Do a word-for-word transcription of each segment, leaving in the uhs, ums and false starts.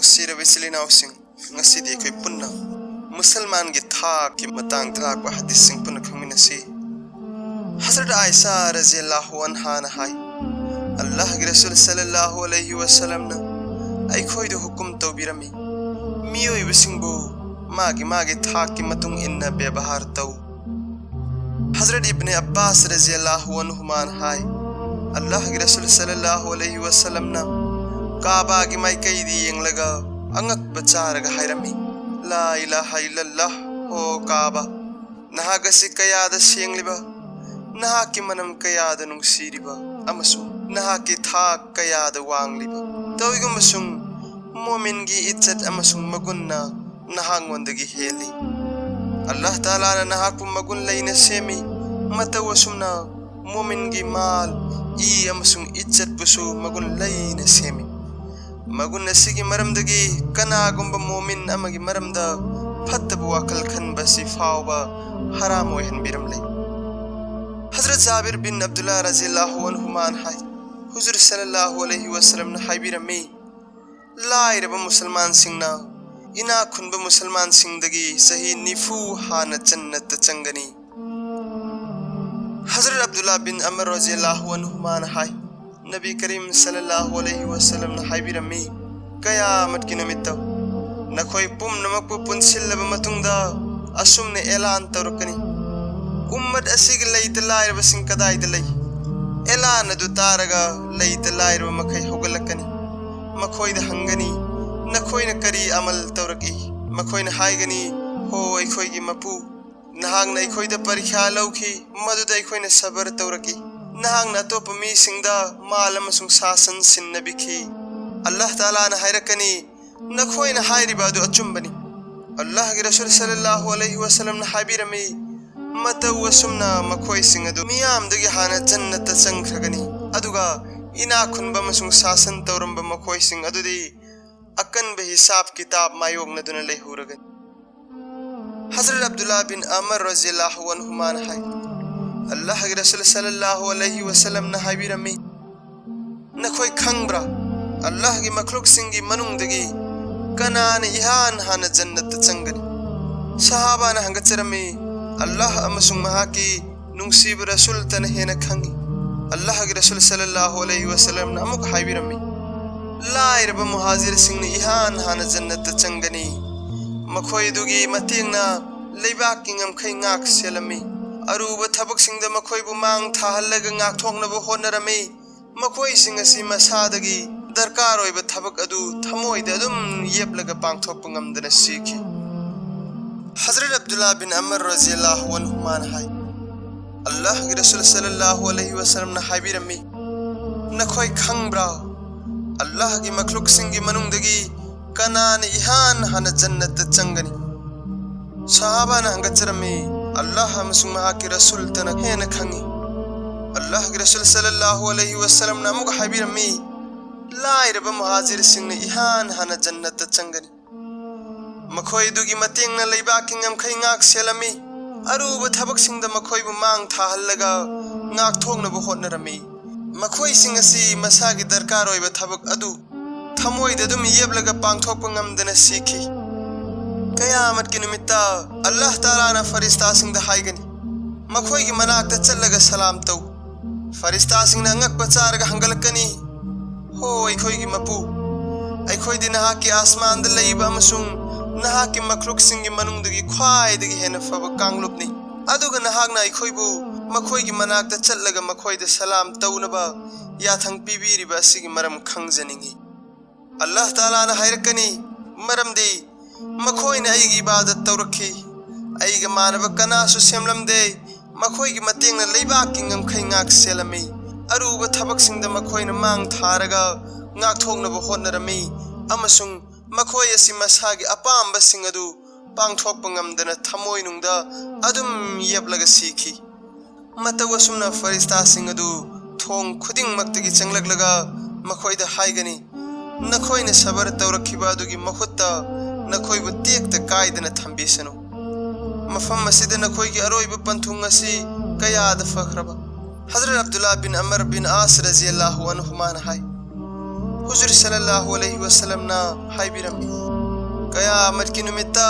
ꯅꯨꯡꯁꯤꯔꯕ ꯏꯆꯤꯜ ꯏꯅꯥꯎꯁꯤꯡ, ꯉꯁꯤꯗꯤ ꯑꯩꯈꯣꯏ ꯄꯨꯟꯅ ꯃꯨꯁꯜꯃꯥꯟꯒꯤ ꯊꯥꯛꯀꯤ ꯃꯇꯥꯡꯗ ꯂꯥꯛꯄ ꯍꯗꯤꯁꯁꯤꯡ ꯄꯨꯟꯅ ꯈꯪꯃꯤꯟꯅꯁꯤ꯫ ꯍꯖꯔꯠ ꯑꯥꯏꯁꯥ ꯔꯖꯤꯌꯜꯂꯥꯍꯨ ꯑꯟꯍꯥꯅ ꯍꯥꯏ, ꯑꯜꯂꯥꯍꯒꯤ ꯔꯁꯨꯜ ꯁꯜꯂꯜꯂꯥꯍꯨ ꯑꯂꯩꯍꯤ ꯋꯁꯜꯂꯝꯅ ꯑꯩꯈꯣꯏꯗ ꯍꯨꯀꯨꯝ ꯇꯧꯕꯤꯔꯝꯃꯤ, ꯃꯤꯑꯣꯏꯕꯁꯤꯡꯕꯨ ꯃꯥꯒꯤ ꯃꯥꯒꯤ ꯊꯥꯛꯀꯤ ꯃꯇꯨꯡ ꯏꯟꯅ ꯕꯦꯕꯍꯥꯔ ꯇꯧ꯫ ꯍꯖꯔꯠ ꯏꯕꯅꯦ ꯑꯕꯥꯁ ꯔꯖꯤꯌꯜꯂꯥꯍꯨ ꯑꯟꯍꯨꯃꯥꯅ ꯍꯥꯏ, ꯑꯜꯂꯥꯍꯒꯤ ꯔꯁꯨꯜ ꯁꯜꯂꯜꯂꯥꯍꯨ ꯑꯂꯩꯍꯤ ꯋꯁꯜꯂꯝꯅ ꯀꯥꯕꯥꯒꯤ ꯃꯥꯏꯀꯩꯗ ꯌꯦꯡꯂꯒ ꯑꯉꯛꯄ ꯆꯥꯔꯒ ꯍꯥꯏꯔꯝꯃꯤ, ꯂꯥ ꯏꯂꯥꯍ ꯏꯜꯂꯜꯂꯥꯍ, ꯍꯣ ꯀꯥꯕꯥ, ꯅꯍꯥꯛ ꯑꯁꯤ ꯀꯌꯥꯗ ꯁꯦꯡꯂꯤꯕ, ꯅꯍꯥꯛꯀꯤ ꯃꯅꯝ ꯀꯌꯥꯗ ꯅꯨꯡꯁꯤꯔꯤꯕ, ꯑꯃꯁꯨꯡ ꯅꯍꯥꯛꯀꯤ ꯊꯥꯛ ꯀꯌꯥꯗ ꯋꯥꯡꯂꯤꯕ꯫ ꯇꯧꯏꯒꯨꯝꯕꯁꯨꯡ ꯃꯣꯃꯤꯟꯒꯤ ꯏꯖꯠ ꯑꯃꯁꯨꯡ ꯃꯒꯨꯟꯅ ꯅꯍꯥꯛꯉꯣꯟꯗꯒꯤ ꯍꯦꯜꯂꯤ꯫ ꯑꯜꯂꯥꯍ ꯇꯥꯂꯥꯅ ꯅꯍꯥꯛꯄꯨ ꯃꯒꯨꯟ ꯂꯩꯅ ꯁꯦꯝꯃꯤ꯫ ꯃꯇꯧ ꯑꯁꯨꯝꯅ ꯃꯣꯃꯤꯟꯒꯤ ꯃꯥꯜ, ꯏ ꯑꯃꯁꯨꯡ ꯏꯖꯠꯄꯨꯁꯨ ꯃꯒꯨꯟ ꯂꯩꯅ ꯁꯦꯝꯃꯤ꯫ ꯃꯒꯨꯟ ꯑꯁꯤꯒꯤ ꯃꯔꯝꯗꯒꯤ ꯀꯅꯥꯒꯨꯝꯕ ꯃꯣꯃꯤꯟ ꯑꯃꯒꯤ ꯃꯔꯝꯗ ꯐꯠꯇꯕ ꯋꯥꯈꯜ ꯈꯟꯕ ꯑꯁꯤ ꯐꯥꯎꯕ ꯍꯔꯥꯝ ꯑꯣꯏꯍꯟꯕꯤꯔꯝꯂꯦ꯫ ꯍꯖꯔꯠ ꯖꯥꯕꯤꯔ ꯕꯤꯟ ꯑꯕꯗꯨꯜꯂꯥ ꯔꯖꯤꯌꯜꯂꯥꯍꯨ ꯑꯟꯍꯨꯃꯥꯅ ꯍꯥꯏ, ꯍꯨꯖꯨꯔ ꯁꯜꯂꯜꯂꯥꯍꯨ ꯑꯂꯩꯍꯤ ꯋꯁꯜꯂꯝꯅ ꯍꯥꯏꯕꯤꯔꯝꯃꯤ, ꯂꯥꯏꯔꯕ ꯃꯨꯁꯜꯃꯥꯟꯁꯤꯡꯅ ꯏꯅꯥꯛ ꯈꯨꯟꯕ ꯃꯨꯁꯜꯃꯥꯟꯁꯤꯡꯗꯒꯤ ꯆꯍꯤ ꯅꯤꯐꯨ ꯍꯥꯟꯅ ꯖꯟꯅꯠꯇ ꯆꯪꯒꯅꯤ꯫ ꯍꯖꯔꯠ ꯑꯕꯗꯨꯜꯂꯥ ꯕꯤꯟ ꯑꯃꯔ ꯔꯖꯤꯌꯜꯂꯥꯍꯨ ꯑꯟꯍꯨꯃꯥꯅ ꯍꯥꯏ, ꯅꯕꯤ ꯀꯔꯤꯝ ꯁꯜꯂꯜꯂꯥꯍꯨ ꯑꯂꯩꯍꯤ ꯋꯁꯜꯂꯝꯅ ꯍꯥꯏꯕꯤꯔꯝꯃꯤ, ꯀꯌꯥꯃꯠꯀꯤ ꯅꯨꯃꯤꯠꯇ ꯅꯈꯣꯏ ꯄꯨꯝꯅꯃꯛꯄꯨ ꯄꯨꯟꯁꯤꯜꯂꯕ ꯃꯇꯨꯡꯗ ꯑꯁꯨꯝꯅ ꯑꯦꯂꯥꯟ ꯇꯧꯔꯛꯀꯅꯤ, ꯎꯝꯃꯠ ꯑꯁꯤꯒꯤ ꯂꯩꯇ ꯂꯥꯏꯔꯕꯁꯤꯡ ꯀꯗꯥꯏꯗ ꯂꯩ? ꯑꯦꯂꯥꯟ ꯑꯗꯨ ꯇꯥꯔꯒ ꯂꯩꯇ ꯂꯥꯏꯔꯕ ꯃꯈꯩ ꯍꯧꯒꯠꯂꯛꯀꯅꯤ꯫ ꯃꯈꯣꯏꯗ ꯍꯪꯒꯅꯤ, ꯅꯈꯣꯏꯅ ꯀꯔꯤ ꯑꯃꯜ ꯇꯧꯔꯛꯏ? ꯃꯈꯣꯏꯅ ꯍꯥꯏꯒꯅꯤ, ꯍꯣ ꯑꯩꯈꯣꯏꯒꯤ ꯃꯄꯨ, ꯅꯍꯥꯛꯅ ꯑꯩꯈꯣꯏꯗ ꯄꯔꯤꯈ꯭ꯌꯥ ꯂꯧꯈꯤ, ꯃꯗꯨꯗ ꯑꯩꯈꯣꯏꯅ ꯁꯕꯔ ꯇꯧꯔꯛꯏ꯫ ꯅꯍꯥꯛꯅ ꯑꯇꯣꯞꯄ ꯃꯤꯁꯤꯡꯗ ꯃꯥꯜ ꯑꯃꯁꯨꯡ ꯁꯥꯁꯟ ꯁꯤꯟꯅꯕꯤꯈꯤ꯫ ꯑꯜꯂꯥꯍ ꯇꯥꯂꯥꯅ ꯍꯥꯏꯔꯛꯀꯅꯤ, ꯅꯈꯣꯏꯅ ꯍꯥꯏꯔꯤꯕ ꯑꯗꯨ ꯑꯆꯨꯝꯕꯅꯤ꯫ ꯑꯜꯂꯥꯍꯒꯤ ꯔꯁꯨꯜ ꯁꯜꯂꯜꯂꯥꯍꯨ ꯑꯂꯩꯍꯤ ꯋꯁꯜꯂꯝꯅ ꯍꯥꯏꯕꯤꯔꯝꯃꯤ, ꯃꯇꯧ ꯑꯁꯨꯝꯅ ꯃꯈꯣꯏꯁꯤꯡ ꯑꯗꯨ ꯃꯤꯌꯥꯝꯗꯒꯤ ꯍꯥꯟꯅ ꯖꯟꯅꯠꯇ ꯆꯪꯈ꯭ꯔꯒꯅꯤ, ꯑꯗꯨꯒ ꯏꯅꯥꯛ ꯈꯨꯟꯕ ꯑꯃꯁꯨꯡ ꯁꯥꯁꯟ ꯇꯧꯔꯝꯕ ꯃꯈꯣꯏꯁꯤꯡ ꯑꯗꯨꯗꯤ ꯑꯀꯟꯕ ꯍꯤꯁꯥꯕ ꯀꯤꯇꯥꯕ ꯃꯥꯌꯣꯛꯅꯗꯨꯅ ꯂꯩꯍꯧꯔꯒꯅꯤ꯫ ꯍꯖꯔꯠ ꯑꯕꯗꯨꯜꯂꯥ ꯕꯤꯟ ꯑꯃꯔ ꯔꯖꯤꯌꯜꯂꯥꯍꯨ ꯑꯟꯍꯨꯃꯥꯅ ꯍꯥꯏ, ꯑꯜꯂꯥꯍꯒꯤ ꯔꯁꯨꯜ ꯁꯜꯂꯜꯂꯥꯍꯨ ꯑꯂꯩꯍꯤ ꯋꯁꯜꯂꯝꯅ ꯍꯥꯏꯕꯤꯔꯝꯃꯤ, ꯅꯈꯣꯏ ꯈꯪꯕ꯭ꯔꯥ? ꯑꯜꯂꯥꯍꯒꯤ ꯃꯈꯂꯨꯛꯁꯤꯡꯒꯤ ꯃꯅꯨꯡꯗꯒꯤ ꯀꯅꯥꯅ ꯏꯍꯥꯟ ꯍꯥꯟꯅ ꯖꯟꯅꯠꯇ ꯆꯪꯒꯅꯤ? ꯁꯍꯥꯕꯥꯅ ꯍꯪꯒꯠꯆꯔꯝꯃꯤ, "ꯑꯜꯂꯥꯍ ꯑꯃꯁꯨꯡ ꯃꯍꯥꯛꯀꯤ ꯅꯨꯡꯁꯤꯕ ꯔꯁꯨꯜꯇꯅ ꯍꯦꯟꯅ ꯈꯪꯏ꯫" ꯑꯜꯂꯥꯍꯒꯤ ꯔꯁꯨꯜ ꯁꯜꯂꯜꯂꯥꯍꯨ ꯑꯂꯩꯍꯤ ꯋꯁꯜꯂꯝꯅ ꯑꯃꯨꯛ ꯍꯥꯏꯕꯤꯔꯝꯃꯤ, "ꯂꯥꯏꯔꯕ ꯃꯨꯍꯥꯖꯤꯔꯁꯤꯡꯅ ꯏꯍꯥꯟ ꯍꯥꯟꯅ ꯖꯟꯅꯠꯇ ꯆꯪꯒꯅꯤ꯫ ꯃꯈꯣꯏ ꯑꯗꯨꯒꯤ ꯃꯇꯦꯡꯅ ꯂꯩꯕꯥꯛꯀꯤ ꯉꯝꯈꯩ ꯉꯥꯛ ꯁꯦꯜꯂꯝꯃꯤ꯫ ꯑꯔꯨꯕ ꯊꯕꯛꯁꯤꯡꯗ ꯃꯈꯣꯏꯕꯨ ꯃꯥꯡ ꯊꯥꯍꯜꯂꯒ ꯉꯥꯛꯊꯣꯛꯅꯕ ꯍꯣꯠꯅꯔꯝꯃꯤ꯫ ꯃꯈꯣꯏꯁꯤꯡ ꯑꯁꯤ ꯃꯁꯥꯗꯒꯤ ꯗꯔꯀꯥꯔ ꯑꯣꯏꯕ ꯊꯕꯛ ꯑꯗꯨ ꯊꯃꯣꯏꯗ ꯑꯗꯨꯝ ꯌꯦꯞꯂꯒ ꯄꯥꯡꯊꯣꯛꯄ ꯉꯝꯗꯅ ꯁꯤꯈꯤ꯫" ꯍꯖꯔꯠ ꯑꯕꯗꯨꯜꯂꯥ ꯕꯤꯟ ꯑꯃꯔ ꯔꯖꯤꯌꯜꯂꯥꯍꯨ ꯑꯟꯍꯨꯃꯥꯅ ꯍꯥꯏ, "ꯑꯜꯂꯥꯍꯒꯤ ꯔꯁꯨꯜ ꯁꯜꯂꯜꯂꯥꯍꯨ ꯑꯂꯩꯍꯤ ꯋꯁꯜꯂꯝꯅ ꯍꯥꯏꯕꯤꯔꯝꯃꯤ, ꯅꯈꯣꯏ ꯈꯪꯕ꯭ꯔꯥ? ꯑꯜꯂꯥꯍꯒꯤ ꯃꯈꯂꯨꯛꯁꯤꯡꯒꯤ ꯃꯅꯨꯡꯗꯒꯤ ꯀꯅꯥꯅ ꯏꯍꯥꯟ ꯍꯥꯟꯅ ꯖꯟꯅꯠꯇ ꯆꯪꯒꯅꯤ?" ꯁꯍꯥꯕꯥꯅ ꯍꯪꯒꯠꯆꯔꯝꯃꯤ, "ꯑꯜꯂꯥꯍ ꯑꯃꯁꯨꯡ ꯃꯍꯥꯛꯀꯤ ꯔꯁꯨꯜꯇꯅ ꯍꯦꯟꯅ ꯈꯪꯏ꯫" ꯑꯜꯂꯥꯍꯒꯤ ꯔꯁꯨꯜ ꯁꯜꯂꯜꯂꯥꯍꯨ ꯑꯂꯩꯍꯤ ꯋꯁꯜꯂꯝꯅ ꯑꯃꯨꯛ ꯍꯥꯏꯕꯤꯔꯝꯃꯤ, "ꯂꯥꯏꯔꯕ ꯃꯨꯍꯥꯖꯤꯔꯁꯤꯡꯅ ꯏꯍꯥꯟ ꯍꯥꯟꯅ ꯖꯟꯅꯠꯇ ꯆꯪꯒꯅꯤ꯫ ꯃꯈꯣꯏ ꯑꯗꯨꯒꯤ ꯃꯇꯦꯡꯅ ꯂꯩꯕꯥꯛꯀꯤ ꯉꯝꯈꯩ ꯉꯥꯛ ꯁꯦꯜꯂꯝꯃꯤ꯫ ꯑꯔꯨꯕ ꯊꯕꯛꯁꯤꯡꯗ ꯃꯈꯣꯏꯕꯨ ꯃꯥꯡ ꯊꯥꯍꯜꯂꯒ ꯉꯥꯛꯊꯣꯛꯅꯕ ꯍꯣꯠꯅꯔꯝꯃꯤ꯫ ꯃꯈꯣꯏꯁꯤꯡ ꯑꯁꯤ ꯃꯁꯥꯒꯤ ꯗꯔꯀꯥꯔ ꯑꯣꯏꯕ ꯊꯕꯛ ꯑꯗꯨ ꯊꯃꯣꯏꯗ ꯑꯗꯨꯝ ꯌꯦꯞꯂꯒ ꯄꯥꯡꯊꯣꯛꯄ ꯉꯝꯗꯅ ꯁꯤꯈꯤ꯫" ꯀꯌꯥꯃꯠꯀꯤ ꯅꯨꯃꯤꯠꯇ ꯑꯜꯂꯥꯍ ꯇꯥꯂꯥꯅ ꯐꯔꯤꯁꯇꯥꯁꯤꯡꯗ ꯍꯥꯏꯒꯅꯤ, "ꯃꯈꯣꯏꯒꯤ ꯃꯅꯥꯛꯇ ꯆꯠꯂꯒ ꯁꯂꯥꯝ ꯇꯧ꯫" ꯐꯔꯤꯁꯇꯥꯁꯤꯡꯅ ꯑꯉꯛꯄ ꯆꯥꯔꯒ ꯍꯪꯒꯠꯂꯛꯀꯅꯤ, "ꯍꯣ ꯑꯩꯈꯣꯏꯒꯤ ꯃꯄꯨ, ꯑꯩꯈꯣꯏꯗꯤ ꯅꯍꯥꯛꯀꯤ ꯑꯥꯁꯃꯥꯟꯗ ꯂꯩꯕ ꯑꯃꯁꯨꯡ ꯅꯍꯥꯛꯀꯤ ꯃꯈ꯭ꯂꯨꯛꯁꯤꯡꯒꯤ ꯃꯅꯨꯡꯗꯒꯤ ꯈ꯭ꯋꯥꯏꯗꯒꯤ ꯍꯦꯟꯅ ꯐꯕ ꯀꯥꯡꯂꯨꯞꯅꯤ, ꯑꯗꯨꯒ ꯅꯍꯥꯛꯅ ꯑꯩꯈꯣꯏꯕꯨ ꯃꯈꯣꯏꯒꯤ ꯃꯅꯥꯛꯇ ꯆꯠꯂꯒ ꯃꯈꯣꯏꯗ ꯁꯂꯥꯝ ꯇꯧꯅꯕ ꯌꯥꯊꯪ ꯄꯤꯕꯤꯔꯤꯕ ꯑꯁꯤꯒꯤ ꯃꯔꯝ ꯈꯪꯖꯅꯤꯡꯏ꯫" ꯑꯜꯂꯥꯍ ꯇꯥꯂꯥꯅ ꯍꯥꯏꯔꯛꯀꯅꯤ, "ꯃꯔꯝꯗꯤ ꯃꯈꯣꯏꯅ ꯑꯩꯒꯤ ꯏꯕꯥꯗꯠ ꯇꯧꯔꯛꯈꯤ, ꯑꯩꯒ ꯃꯥꯟꯅꯕ ꯀꯅꯥꯁꯨ ꯁꯦꯝꯂꯝꯗꯦ꯫ ꯃꯈꯣꯏꯒꯤ ꯃꯇꯦꯡꯅ ꯂꯩꯕꯥꯛꯀꯤ ꯉꯝꯈꯩ ꯉꯥꯛ ꯁꯦꯜꯂꯝꯃꯤ꯫ ꯑꯔꯨꯕ ꯊꯕꯛꯁꯤꯡꯗ ꯃꯈꯣꯏꯅ ꯃꯥꯡ ꯊꯥꯔꯒ ꯉꯥꯛꯊꯣꯛꯅꯕ ꯍꯣꯠꯅꯔꯝꯃꯤ, ꯑꯃꯁꯨꯡ ꯃꯈꯣꯏ ꯑꯁꯤ ꯃꯁꯥꯒꯤ ꯑꯄꯥꯝꯕꯁꯤꯡ ꯑꯗꯨ ꯄꯥꯡꯊꯣꯛꯄ ꯉꯝꯗꯅ ꯊꯃꯣꯏꯅꯨꯡꯗ ꯑꯗꯨꯝ ꯌꯦꯞꯂꯒ ꯁꯤꯈꯤ꯫" ꯃꯇꯧ ꯑꯁꯨꯝꯅ ꯐꯔꯤꯁꯇꯥꯁꯤꯡ ꯑꯗꯨ ꯊꯣꯡ ꯈꯨꯗꯤꯡꯃꯛꯇꯒꯤ ꯆꯪꯂꯛꯂꯒ ꯃꯈꯣꯏꯗ ꯍꯥꯏꯒꯅꯤ, "ꯅꯈꯣꯏꯅ ꯁꯕꯔ ꯇꯧꯔꯛꯈꯤꯕ ꯑꯗꯨꯒꯤ ꯃꯍꯨꯠꯇ ꯅꯈꯣꯏꯕꯨ ꯇꯦꯛꯇ ꯀꯥꯏꯗꯅ ꯊꯝꯕꯤꯁꯅꯨ꯫ ꯃꯐꯝ ꯑꯁꯤꯗ ꯅꯈꯣꯏꯒꯤ ꯑꯔꯣꯏꯕ ꯄꯟꯊꯨꯡ ꯑꯁꯤ ꯀꯌꯥꯗ ꯐꯈ꯭ꯔꯕ?" ꯍꯖꯔꯠ ꯑꯕꯗꯨꯜꯂꯥ ꯕꯤꯟ ꯑꯃꯔ ꯕꯤꯟ ꯑꯥꯁ ꯔꯖꯤꯌꯜꯂꯥꯍꯨ ꯑꯟꯍꯨꯃꯥꯅ ꯍꯥꯏ, ꯍꯨꯖꯨꯔ ꯁꯜꯂꯜꯂꯥꯍꯨ ꯑꯂꯩꯍꯤ ꯋꯁꯜꯂꯝꯅ ꯍꯥꯏꯕꯤꯔꯝꯃꯤ, ꯀꯌꯥꯃꯠꯀꯤ ꯅꯨꯃꯤꯠꯇ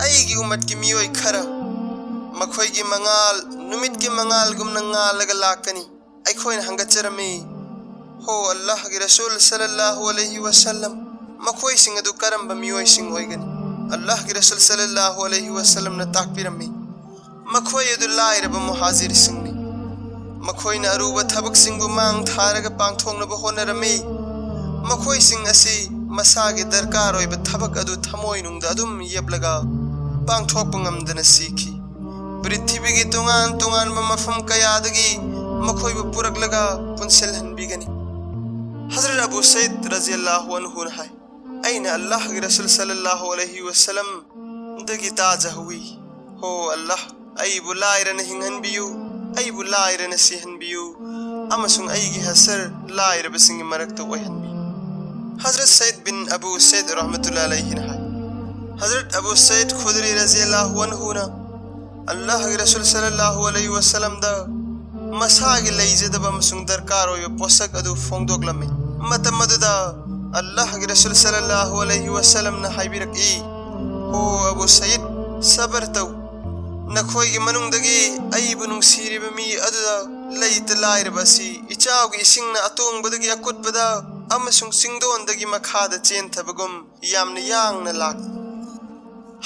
ꯑꯩꯒꯤ ꯎꯃꯠꯀꯤ ꯃꯤꯑꯣꯏ ꯈꯔ ꯃꯈꯣꯏꯒꯤ ꯃꯉꯥꯜ, ꯅꯨꯃꯤꯠꯀꯤ ꯃꯉꯥꯜꯒꯨꯝꯅ ꯉꯥꯜꯂꯒ ꯂꯥꯛꯀꯅꯤ꯫ ꯑꯩꯈꯣꯏꯅ ꯍꯪꯒꯠꯆꯔꯝꯃꯤ, "ꯍꯣ ꯑꯜꯂꯥꯍꯒꯤ ꯔꯁꯨꯜ ꯁꯜꯂꯜꯂꯥꯍꯨ ꯑꯂꯩꯍꯤ ꯋꯁꯜꯂꯝ, ꯃꯈꯣꯏꯁꯤꯡ ꯑꯗꯨ ꯀꯔꯝꯕ ꯃꯤꯑꯣꯏꯁꯤꯡ ꯑꯣꯏꯒꯅꯤ?" ꯑꯜꯂꯥꯍꯒꯤ ꯔꯁꯨꯜ ꯁꯜꯂꯜꯂꯥꯍꯨ ꯑꯂꯩꯍꯤ ꯋꯁꯜꯂꯝꯅ ꯇꯥꯛꯄꯤꯔꯝꯃꯤ, "ꯃꯈꯣꯏ ꯑꯗꯨ ꯂꯥꯏꯔꯕ ꯃꯨꯍꯥꯖꯤꯔꯁꯤꯡꯅꯤ꯫ ꯃꯈꯣꯏꯅ ꯑꯔꯨꯕ ꯊꯕꯛꯁꯤꯡꯕꯨ ꯃꯥꯡ ꯊꯥꯔꯒ ꯄꯥꯡꯊꯣꯛꯅꯕ ꯍꯣꯠꯅꯔꯝꯃꯤ꯫ ꯃꯈꯣꯏꯁꯤꯡ ꯑꯁꯤ ꯃꯁꯥꯒꯤ ꯗꯔꯀꯥꯔ ꯑꯣꯏꯕ ꯊꯕꯛ ꯑꯗꯨ ꯊꯃꯣꯏꯅꯨꯡꯗ ꯑꯗꯨꯝ ꯌꯦꯞꯂꯒ ꯄꯥꯡꯊꯣꯛꯄ ꯉꯝꯗꯅ ꯁꯤꯈꯤ꯫ ꯄ꯭ꯔꯤꯊꯤꯕꯤꯒꯤ ꯇꯣꯉꯥꯟ ꯇꯣꯉꯥꯟꯕ ꯃꯐꯝ ꯀꯌꯥꯗꯒꯤ ꯃꯈꯣꯏꯕꯨ ꯄꯨꯔꯛꯂꯒ ꯄꯨꯟꯁꯤꯜꯍꯟꯕꯤꯒꯅꯤ꯫" ꯍꯖꯔꯠ ꯑꯕꯨ ꯁꯩꯗ ꯔꯖꯤꯌꯜꯂꯥꯍꯨ ꯑꯟꯍꯨꯅ ꯍꯥꯏ, "ꯑꯩꯅ ꯑꯜꯂꯥꯍꯒꯤ ꯔꯁꯨꯜ ꯁꯜꯂꯜꯂꯥꯍꯨ ꯑꯂꯩꯍꯤ ꯋꯁꯜꯂꯝꯗꯒꯤ ꯇꯥꯖꯍꯧꯏ, ꯍꯣ ꯑꯜꯂꯥꯍ, ꯑꯩꯕꯨ ꯂꯥꯏꯔꯅ ꯍꯤꯡꯍꯟꯕꯤꯌꯨ, ꯑꯩꯕꯨ ꯂꯥꯏꯔꯅ ꯁꯤꯍꯟꯕꯤꯌꯨ, ꯑꯃꯁꯨꯡ ꯑꯩꯒꯤ ꯍꯁꯔ ꯂꯥꯏꯔꯕꯁꯤꯡꯒꯤ ꯃꯔꯛꯇ ꯑꯣꯏꯍꯟꯕꯤꯌꯨ꯫" ꯍꯖꯔꯠ ꯁꯩꯗ ꯕꯤꯟ ꯑꯕꯨ ꯁꯩꯗ ꯔꯍꯃꯇꯨꯜꯂꯥꯍꯤ ꯑꯂꯩꯍꯤꯅ ꯍꯥꯏ, ꯍꯖꯔꯠ ꯑꯕꯨ ꯁꯩꯗ ꯈꯨꯗ꯭ꯔꯤ ꯔꯖꯤꯌꯜꯂꯥꯍꯨ ꯑꯟꯍꯨꯅ ꯑꯜꯂꯥꯍꯒꯤ ꯔꯁꯨꯜ ꯁꯜꯂꯜꯂꯥꯍꯨ ꯑꯂꯩꯍꯤ ꯋꯁꯜꯂꯝꯗ ꯃꯁꯥꯒꯤ ꯂꯩꯖꯗꯕ ꯑꯃꯁꯨꯡ ꯗꯔꯀꯥꯔ ꯑꯣꯏꯕ ꯄꯣꯠꯁꯛ ꯑꯗꯨ ꯐꯣꯡꯗꯣꯛꯂꯝꯃꯤ꯫ ꯃꯇꯝ ꯑꯗꯨꯗ ꯑꯜꯂꯥꯍꯒꯤ ꯔꯁꯨꯜ ꯁꯜꯂꯜꯂꯥꯍꯨ ꯑꯂꯩꯍꯤ ꯋꯁꯜꯂꯝꯅ ꯍꯥꯏꯕꯤꯔꯛꯏ, "ꯍꯣ ꯑꯕꯨ ꯁꯌꯤꯗ, ꯁꯕꯔ ꯇꯧ꯫ ꯅꯈꯣꯏꯒꯤ ꯃꯅꯨꯡꯗꯒꯤ ꯑꯩꯕꯨ ꯅꯨꯡꯁꯤꯔꯤꯕ ꯃꯤ ꯑꯗꯨꯗ ꯂꯩꯇ ꯂꯥꯏꯔꯕ ꯑꯁꯤ ꯏꯆꯥꯎꯒꯤ ꯏꯁꯤꯡꯅ ꯑꯇꯣꯡꯕꯗꯒꯤ ꯑꯀꯨꯠꯄꯗ ꯑꯃꯁꯨꯡ ꯆꯤꯡꯗꯣꯟꯗꯒꯤ ꯃꯈꯥꯗ ꯆꯦꯟꯊꯕꯒꯨꯝ ꯌꯥꯝꯅ ꯌꯥꯡꯅ ꯂꯥꯛ꯫"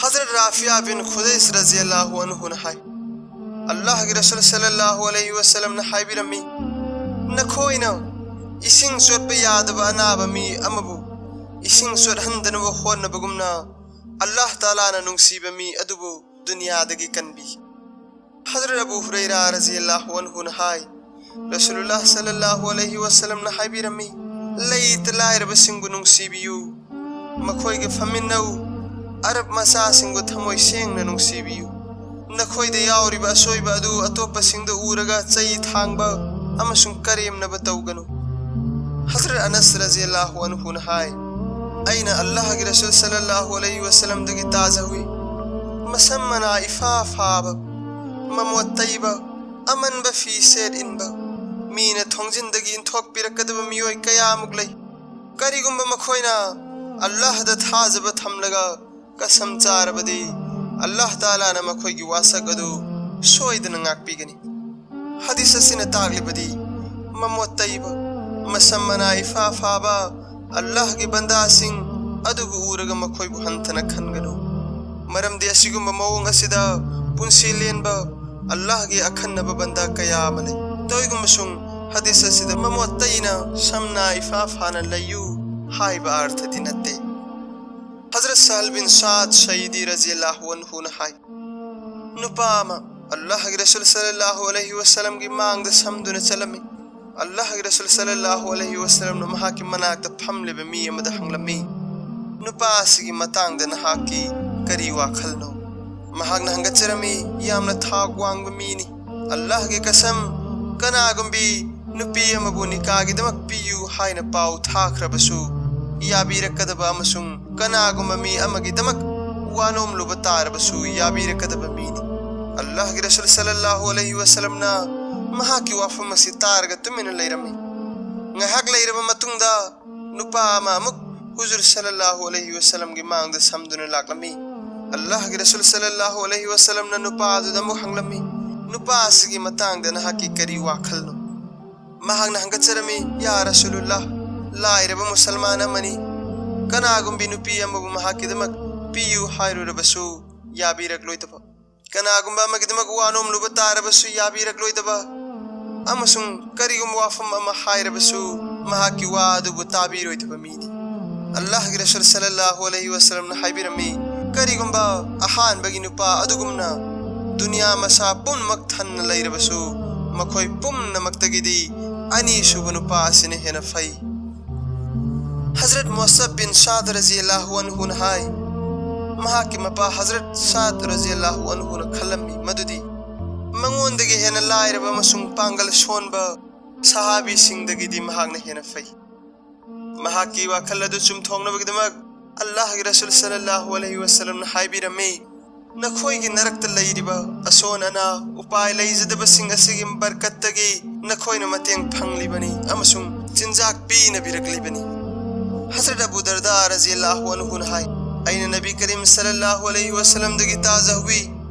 ꯍꯖꯔꯠ ꯔꯥꯐꯤꯌꯥ ꯕꯤꯟ ꯈꯨꯗꯩꯁ ꯔꯖꯤꯌꯜꯂꯥꯍꯨ ꯑꯟꯍꯨꯅ ꯍꯥꯏ, ꯑꯜꯂꯥꯍꯒꯤ ꯔꯁꯨꯜ ꯁꯜꯂꯜꯂꯥꯍꯨ ꯑꯂꯩꯍꯤ ꯋꯁꯜꯂꯝꯅ ꯍꯥꯏꯕꯤꯔꯝꯃꯤ, "ꯅꯈꯣꯏꯅ ꯏꯁꯤꯡ ꯆꯣꯠꯄ ꯌꯥꯗꯕ ꯑꯅꯥꯕ ꯃꯤ ꯑꯃꯕꯨ ꯏꯁꯤꯡ ꯆꯣꯠꯍꯟꯗꯅꯕ ꯍꯣꯠꯅꯕꯒꯨꯝꯅ, ꯑꯜꯂꯥꯍ ꯇꯥꯂꯥꯅ ꯅꯨꯡꯁꯤꯕ ꯃꯤ ꯑꯗꯨꯕꯨ ꯗꯨꯅꯤꯌꯥꯗꯒꯤ ꯀꯟꯕꯤ꯫" ꯍꯖꯔꯠ ꯑꯕꯨ ꯍꯨꯔꯩꯔꯥ ꯔꯖꯤꯌꯜꯂꯥꯍꯨ ꯑꯟꯍꯨꯅ ꯍꯥꯏ, ꯔꯁꯨꯂꯨꯜꯂꯥꯍ ꯁꯜꯂꯜꯂꯥꯍꯨ ꯑꯂꯩꯍꯤ ꯋꯁꯜꯂꯝꯅ ꯍꯥꯏꯕꯤꯔꯝꯃꯤ, "ꯂꯩꯇ ꯂꯥꯏꯔꯕꯁꯤꯡꯕꯨ ꯅꯨꯡꯁꯤꯕꯤꯌꯨ, ꯃꯈꯣꯏꯒ ꯐꯝꯃꯤꯟꯅꯧ, ꯑꯔꯕ ꯃꯆꯥꯁꯤꯡꯕꯨ ꯊꯃꯣꯏ ꯁꯦꯡꯅ ꯅꯨꯡꯁꯤꯕꯤꯌꯨ꯫ ꯅꯈꯣꯏꯗ ꯌꯥꯎꯔꯤꯕ ꯑꯁꯣꯏꯕ ꯑꯗꯨ ꯑꯇꯣꯞꯄꯁꯤꯡꯗ ꯎꯔꯒ ꯆꯩ ꯊꯥꯡꯕ ꯑꯃꯁꯨꯡ ꯀꯔꯦꯝꯅꯕ ꯇꯧꯒꯅꯨ꯫" ꯍꯖꯔꯠ ꯑꯅꯁ ꯔꯖꯤꯌꯜꯂꯥꯍꯨ ꯑꯟꯍꯨꯅ ꯍꯥꯏ, "ꯑꯩꯅ ꯑꯜꯂꯥꯍꯒꯤ ꯔꯁꯨꯜ ꯁꯜꯂꯜꯂꯥꯍꯨ ꯑꯂꯩꯍꯤ ꯋꯁꯜꯂꯝꯗꯒꯤ ꯇꯥꯖꯍꯧꯏ, ꯃꯁꯝ ꯃꯅꯥ ꯏꯐꯥ ꯐꯥꯕ, ꯃꯃꯣꯠ ꯇꯩꯕ, ꯑꯃꯟꯕ ꯐꯤ ꯁꯦꯠ ꯏꯟꯕ, ꯃꯤꯅ ꯊꯣꯡꯖꯤꯟꯗꯒꯤ ꯏꯟꯊꯣꯛꯄꯤꯔꯛꯀꯗꯕ ꯃꯤꯑꯣꯏ ꯀꯌꯥꯃꯨꯛ ꯂꯩ꯫ ꯀꯔꯤꯒꯨꯝꯕ ꯃꯈꯣꯏꯅ ꯑꯜꯂꯥꯍꯗ ꯊꯥꯖꯕ ꯊꯝꯂꯒ ꯀꯁꯝ ꯆꯥꯔꯕꯗꯤ, ꯑꯜꯂꯥꯍ ꯇꯥꯂꯥꯅ ꯃꯈꯣꯏꯒꯤ ꯋꯥꯁꯛ ꯑꯗꯨ ꯁꯣꯏꯗꯅ ꯉꯥꯛꯄꯤꯒꯅꯤ꯫ ꯍꯗꯤꯁ ꯑꯁꯤꯅ ꯇꯥꯛꯂꯤꯕꯗꯤ, ꯃꯃꯣꯠ ꯇꯩꯕ, ꯃꯁꯝ ꯃꯅꯥ ꯏꯐꯥ ꯐꯥꯕ ꯑꯜꯂꯥꯍꯒꯤ ꯕꯟꯗꯥꯁꯤꯡ ꯑꯗꯨꯕꯨ ꯎꯔꯒ ꯃꯈꯣꯏꯕꯨ ꯍꯟꯊꯅ ꯈꯟꯒꯅꯨ꯫ ꯃꯔꯝꯗꯤ ꯑꯁꯤꯒꯨꯝꯕ ꯃꯑꯣꯡ ꯑꯁꯤꯗ ꯄꯨꯟꯁꯤ ꯂꯦꯟꯕ ꯑꯜꯂꯥꯍꯒꯤ ꯑꯈꯟꯅꯕ ꯕꯟꯗꯥ ꯀꯌꯥ ꯑꯃ ꯂꯩ꯫ ꯇꯧꯏꯒꯨꯝꯕꯁꯨꯡ ꯍꯗꯤꯁ ꯑꯁꯤꯗ ꯃꯃꯣꯠ ꯇꯩꯅ ꯁꯝꯅꯥ ꯏꯐꯥ ꯐꯥꯅ ꯂꯩꯌꯨ ꯍꯥꯏꯕ ꯑꯔꯊꯗꯤ ꯅꯠꯇꯦ꯫ ꯍꯖꯔꯠ ꯁꯍꯜ ꯕꯤꯟ ꯁꯥꯗ ꯁꯌꯤꯗꯤ ꯔꯖꯤꯌꯜꯂꯥꯍꯨ ꯑꯟꯍꯨꯅ ꯍꯥꯏ, ꯅꯨꯄꯥ ꯑꯃ ꯑꯜꯂꯥꯍꯒꯤ ꯔꯁꯨꯜ ꯁꯜꯂꯜꯂꯥꯍꯨ ꯑꯂꯩꯍꯤ ꯋꯁꯜꯂꯝꯒꯤ ꯃꯥꯡꯗ ꯁꯝꯗꯨꯅ ꯆꯠꯂꯝꯃꯤ꯫ ꯑꯜꯂꯥꯍꯒꯤ ꯔꯁꯨꯜ ꯁꯜꯂꯜꯂꯥꯍꯨ ꯑꯂꯩꯍꯤ ꯋꯁꯜꯂꯝꯅ ꯃꯍꯥꯛꯀꯤ ꯃꯅꯥꯛꯇ ꯐꯝꯂꯤꯕ ꯃꯤ ꯑꯃꯗ ꯍꯪꯂꯝꯃꯤ, "ꯅꯨꯄꯥ ꯑꯁꯤꯒꯤ ꯃꯇꯥꯡꯗ ꯅꯍꯥꯛꯀꯤ ꯀꯔꯤ ꯋꯥꯈꯜꯅꯣ?" ꯃꯍꯥꯛꯅ ꯍꯪꯒꯠꯆꯔꯝꯃꯤ, "ꯌꯥꯝꯅ ꯊꯥꯛ ꯋꯥꯡꯕ ꯃꯤꯅꯤ꯫ ꯑꯜꯂꯥꯍꯒꯤ ꯀꯁꯝ, ꯀꯅꯥꯒꯨꯝꯕꯤ ꯅꯨꯄꯤ ꯑꯃꯕꯨ ꯅꯤꯀꯥꯒꯤꯗꯃꯛ ꯄꯤꯌꯨ ꯍꯥꯏꯅ ꯄꯥꯎ ꯊꯥꯈ꯭ꯔꯕꯁꯨ ꯌꯥꯕꯤꯔꯛꯀꯗꯕ ꯑꯃꯁꯨꯡ ꯀꯅꯥꯒꯨꯝꯕ ꯃꯤ ꯑꯃꯒꯤꯗꯃꯛ ꯋꯥꯅꯣꯝꯂꯨꯕ ꯇꯥꯔꯕꯁꯨ ꯌꯥꯕꯤꯔꯛꯀꯗꯕ ꯃꯤꯅꯤ꯫" ꯑꯜꯂꯥꯍꯒꯤ ꯔꯁꯨꯜ ꯁꯜꯂꯜꯂꯥꯍꯨ ꯑꯂꯩꯍꯤ ꯋꯁꯜꯂꯝꯅ ꯃꯍꯥꯛꯀꯤ ꯋꯥꯐꯝ ꯑꯁꯤ ꯇꯥꯔꯒ ꯇꯨꯃꯤꯟꯅ ꯂꯩꯔꯝꯃꯤ꯫ ꯉꯥꯏꯍꯥꯛ ꯂꯩꯔꯕ ꯃꯇꯨꯡꯗ ꯅꯨꯄꯥ ꯑꯃ ꯑꯃꯨꯛ ꯍꯨꯖꯨꯔ ꯁꯜꯂꯜꯂꯥꯍꯨ ꯑꯂꯩꯍꯤ ꯋꯁꯜꯂꯝꯒꯤ ꯃꯥꯡꯗ ꯁꯝꯗꯨꯅ ꯂꯥꯛꯂꯝꯃꯤ꯫ ꯑꯜꯂꯥꯍꯒꯤ ꯔꯁꯨꯜ ꯁꯜꯂꯜꯂꯥꯍꯨ ꯑꯂꯩꯍꯤ ꯋꯁꯜꯂꯝꯅ ꯅꯨꯄꯥ ꯑꯗꯨꯗ ꯑꯃꯨꯛ ꯍꯪꯂꯝꯃꯤ, "ꯅꯨꯄꯥ ꯑꯁꯤꯒꯤ ꯃꯇꯥꯡꯗ ꯅꯍꯥꯛꯀꯤ ꯀꯔꯤ ꯋꯥꯈꯜꯅꯣ?" ꯃꯍꯥꯛꯅ ꯍꯪꯒꯠꯆꯔꯝꯃꯤ, "ꯌꯥ ꯔꯁꯨꯂꯨꯜꯂꯥꯍ, ꯂꯥꯏꯔꯕ ꯃꯨꯁꯜꯃꯥꯟ ꯑꯃꯅꯤ꯫ ꯀꯅꯥꯒꯨꯝꯕꯤ ꯅꯨꯄꯤ ꯑꯃꯕꯨ ꯃꯍꯥꯛꯀꯤꯗꯃꯛ ꯄꯤꯌꯨ ꯍꯥꯏꯔꯨꯔꯕꯁꯨ ꯌꯥꯕꯤꯔꯛꯂꯣꯏꯗꯕ, ꯀꯅꯥꯒꯨꯝꯕ ꯑꯃꯒꯤꯗꯃꯛ ꯋꯥ ꯅꯣꯝꯂꯨꯕ ꯇꯥꯔꯕꯁꯨ ꯌꯥꯕꯤꯔꯛꯂꯣꯏꯗꯕ, ꯑꯃꯁꯨꯡ ꯀꯔꯤꯒꯨꯝꯕ ꯋꯥꯐꯝ ꯑꯃ ꯍꯥꯏꯔꯕꯁꯨ ꯃꯍꯥꯛꯀꯤ ꯋꯥ ꯑꯗꯨꯕꯨ ꯇꯥꯕꯤꯔꯣꯏꯗꯕ ꯃꯤꯅꯤ꯫" ꯑꯜꯂꯥꯍꯒꯤ ꯔꯁꯨꯜ ꯁꯜꯂꯜꯂꯥꯍꯨ ꯑꯂꯩꯍꯤ ꯋꯁꯜꯂꯝꯅ ꯍꯥꯏꯕꯤꯔꯝꯃꯤ, "ꯀꯔꯤꯒꯨꯝꯕ ꯑꯍꯥꯟꯕꯒꯤ ꯅꯨꯄꯥ ꯑꯗꯨꯒꯨꯝꯅ ꯗꯨꯅꯤꯌꯥ ꯃꯁꯥ ꯄꯨꯝꯅꯃꯛ ꯊꯟꯅ ꯂꯩꯔꯕꯁꯨ, ꯃꯈꯣꯏ ꯄꯨꯝꯅꯃꯛꯇꯒꯤꯗꯤ ꯑꯅꯤꯁꯨꯕ ꯅꯨꯄꯥ ꯑꯁꯤꯅ ꯍꯦꯟꯅ ꯐꯩ꯫" ꯍꯖꯔꯠ ꯃꯨꯁꯥꯕ ꯕꯤꯟ ꯁꯥꯗ ꯔꯖꯤꯌꯜꯂꯥꯍꯨ ꯑꯟꯍꯨꯅ ꯍꯥꯏ, ꯃꯍꯥꯛꯀꯤ ꯃꯄꯥ ꯍꯖꯔꯠ ꯁꯥꯗ ꯔꯖꯤꯌꯜꯂꯥꯍꯨ ꯑꯟꯍꯨꯅ ꯈꯜꯂꯝꯃꯤ ꯃꯗꯨꯗꯤ ꯃꯉꯣꯟꯗꯒꯤ ꯍꯦꯟꯅ ꯂꯥꯏꯔꯕ ꯑꯃꯁꯨꯡ ꯄꯥꯡꯒꯜ ꯁꯣꯟꯕ ꯁꯍꯥꯕꯤꯁꯤꯡꯗꯒꯤꯗꯤ ꯃꯍꯥꯛꯅ ꯍꯦꯟꯅ ꯐꯩ꯫ ꯃꯍꯥꯛꯀꯤ ꯋꯥꯈꯜ ꯑꯗꯨ ꯆꯨꯝꯊꯣꯛꯅꯕꯒꯤꯗꯃꯛ ꯑꯜꯂꯥꯍꯒꯤ ꯔꯁꯨꯜ ꯁꯜꯂꯜꯂꯥꯍꯨ ꯑꯂꯩꯍꯤ ꯋꯁꯜꯂꯝꯅ ꯍꯥꯏꯕꯤꯔꯝꯃꯤ, "ꯅꯈꯣꯏꯒꯤ ꯅꯔꯛꯇ ꯂꯩꯔꯤꯕ ꯑꯁꯣꯟ ꯑꯅꯥ, ꯎꯄꯥꯏ ꯂꯩꯖꯗꯕꯁꯤꯡ ꯑꯁꯤꯒꯤ ꯕꯔꯀꯠꯇꯒꯤ ꯅꯈꯣꯏꯅ ꯃꯇꯦꯡ ꯐꯪꯂꯤꯕꯅꯤ ꯑꯃꯁꯨꯡ ꯆꯤꯟꯖꯥꯛ ꯄꯤꯅꯕꯤꯔꯛꯂꯤꯕꯅꯤ꯫" ꯍꯖꯔꯠ ꯑꯕꯨ ꯗꯔꯗꯥ ꯔꯖꯤꯌꯜꯂꯥꯍꯨ ꯑꯟꯍꯨꯅ ꯍꯥꯏ, ꯑꯩꯅ ꯅꯕꯤ ꯀꯔꯤꯝ ꯁꯜꯂꯜꯂꯥꯍꯨ ꯑꯂꯩꯍꯤ ꯋꯁꯜꯂꯝꯗꯒꯤ ꯇꯥꯖꯍꯧꯏ,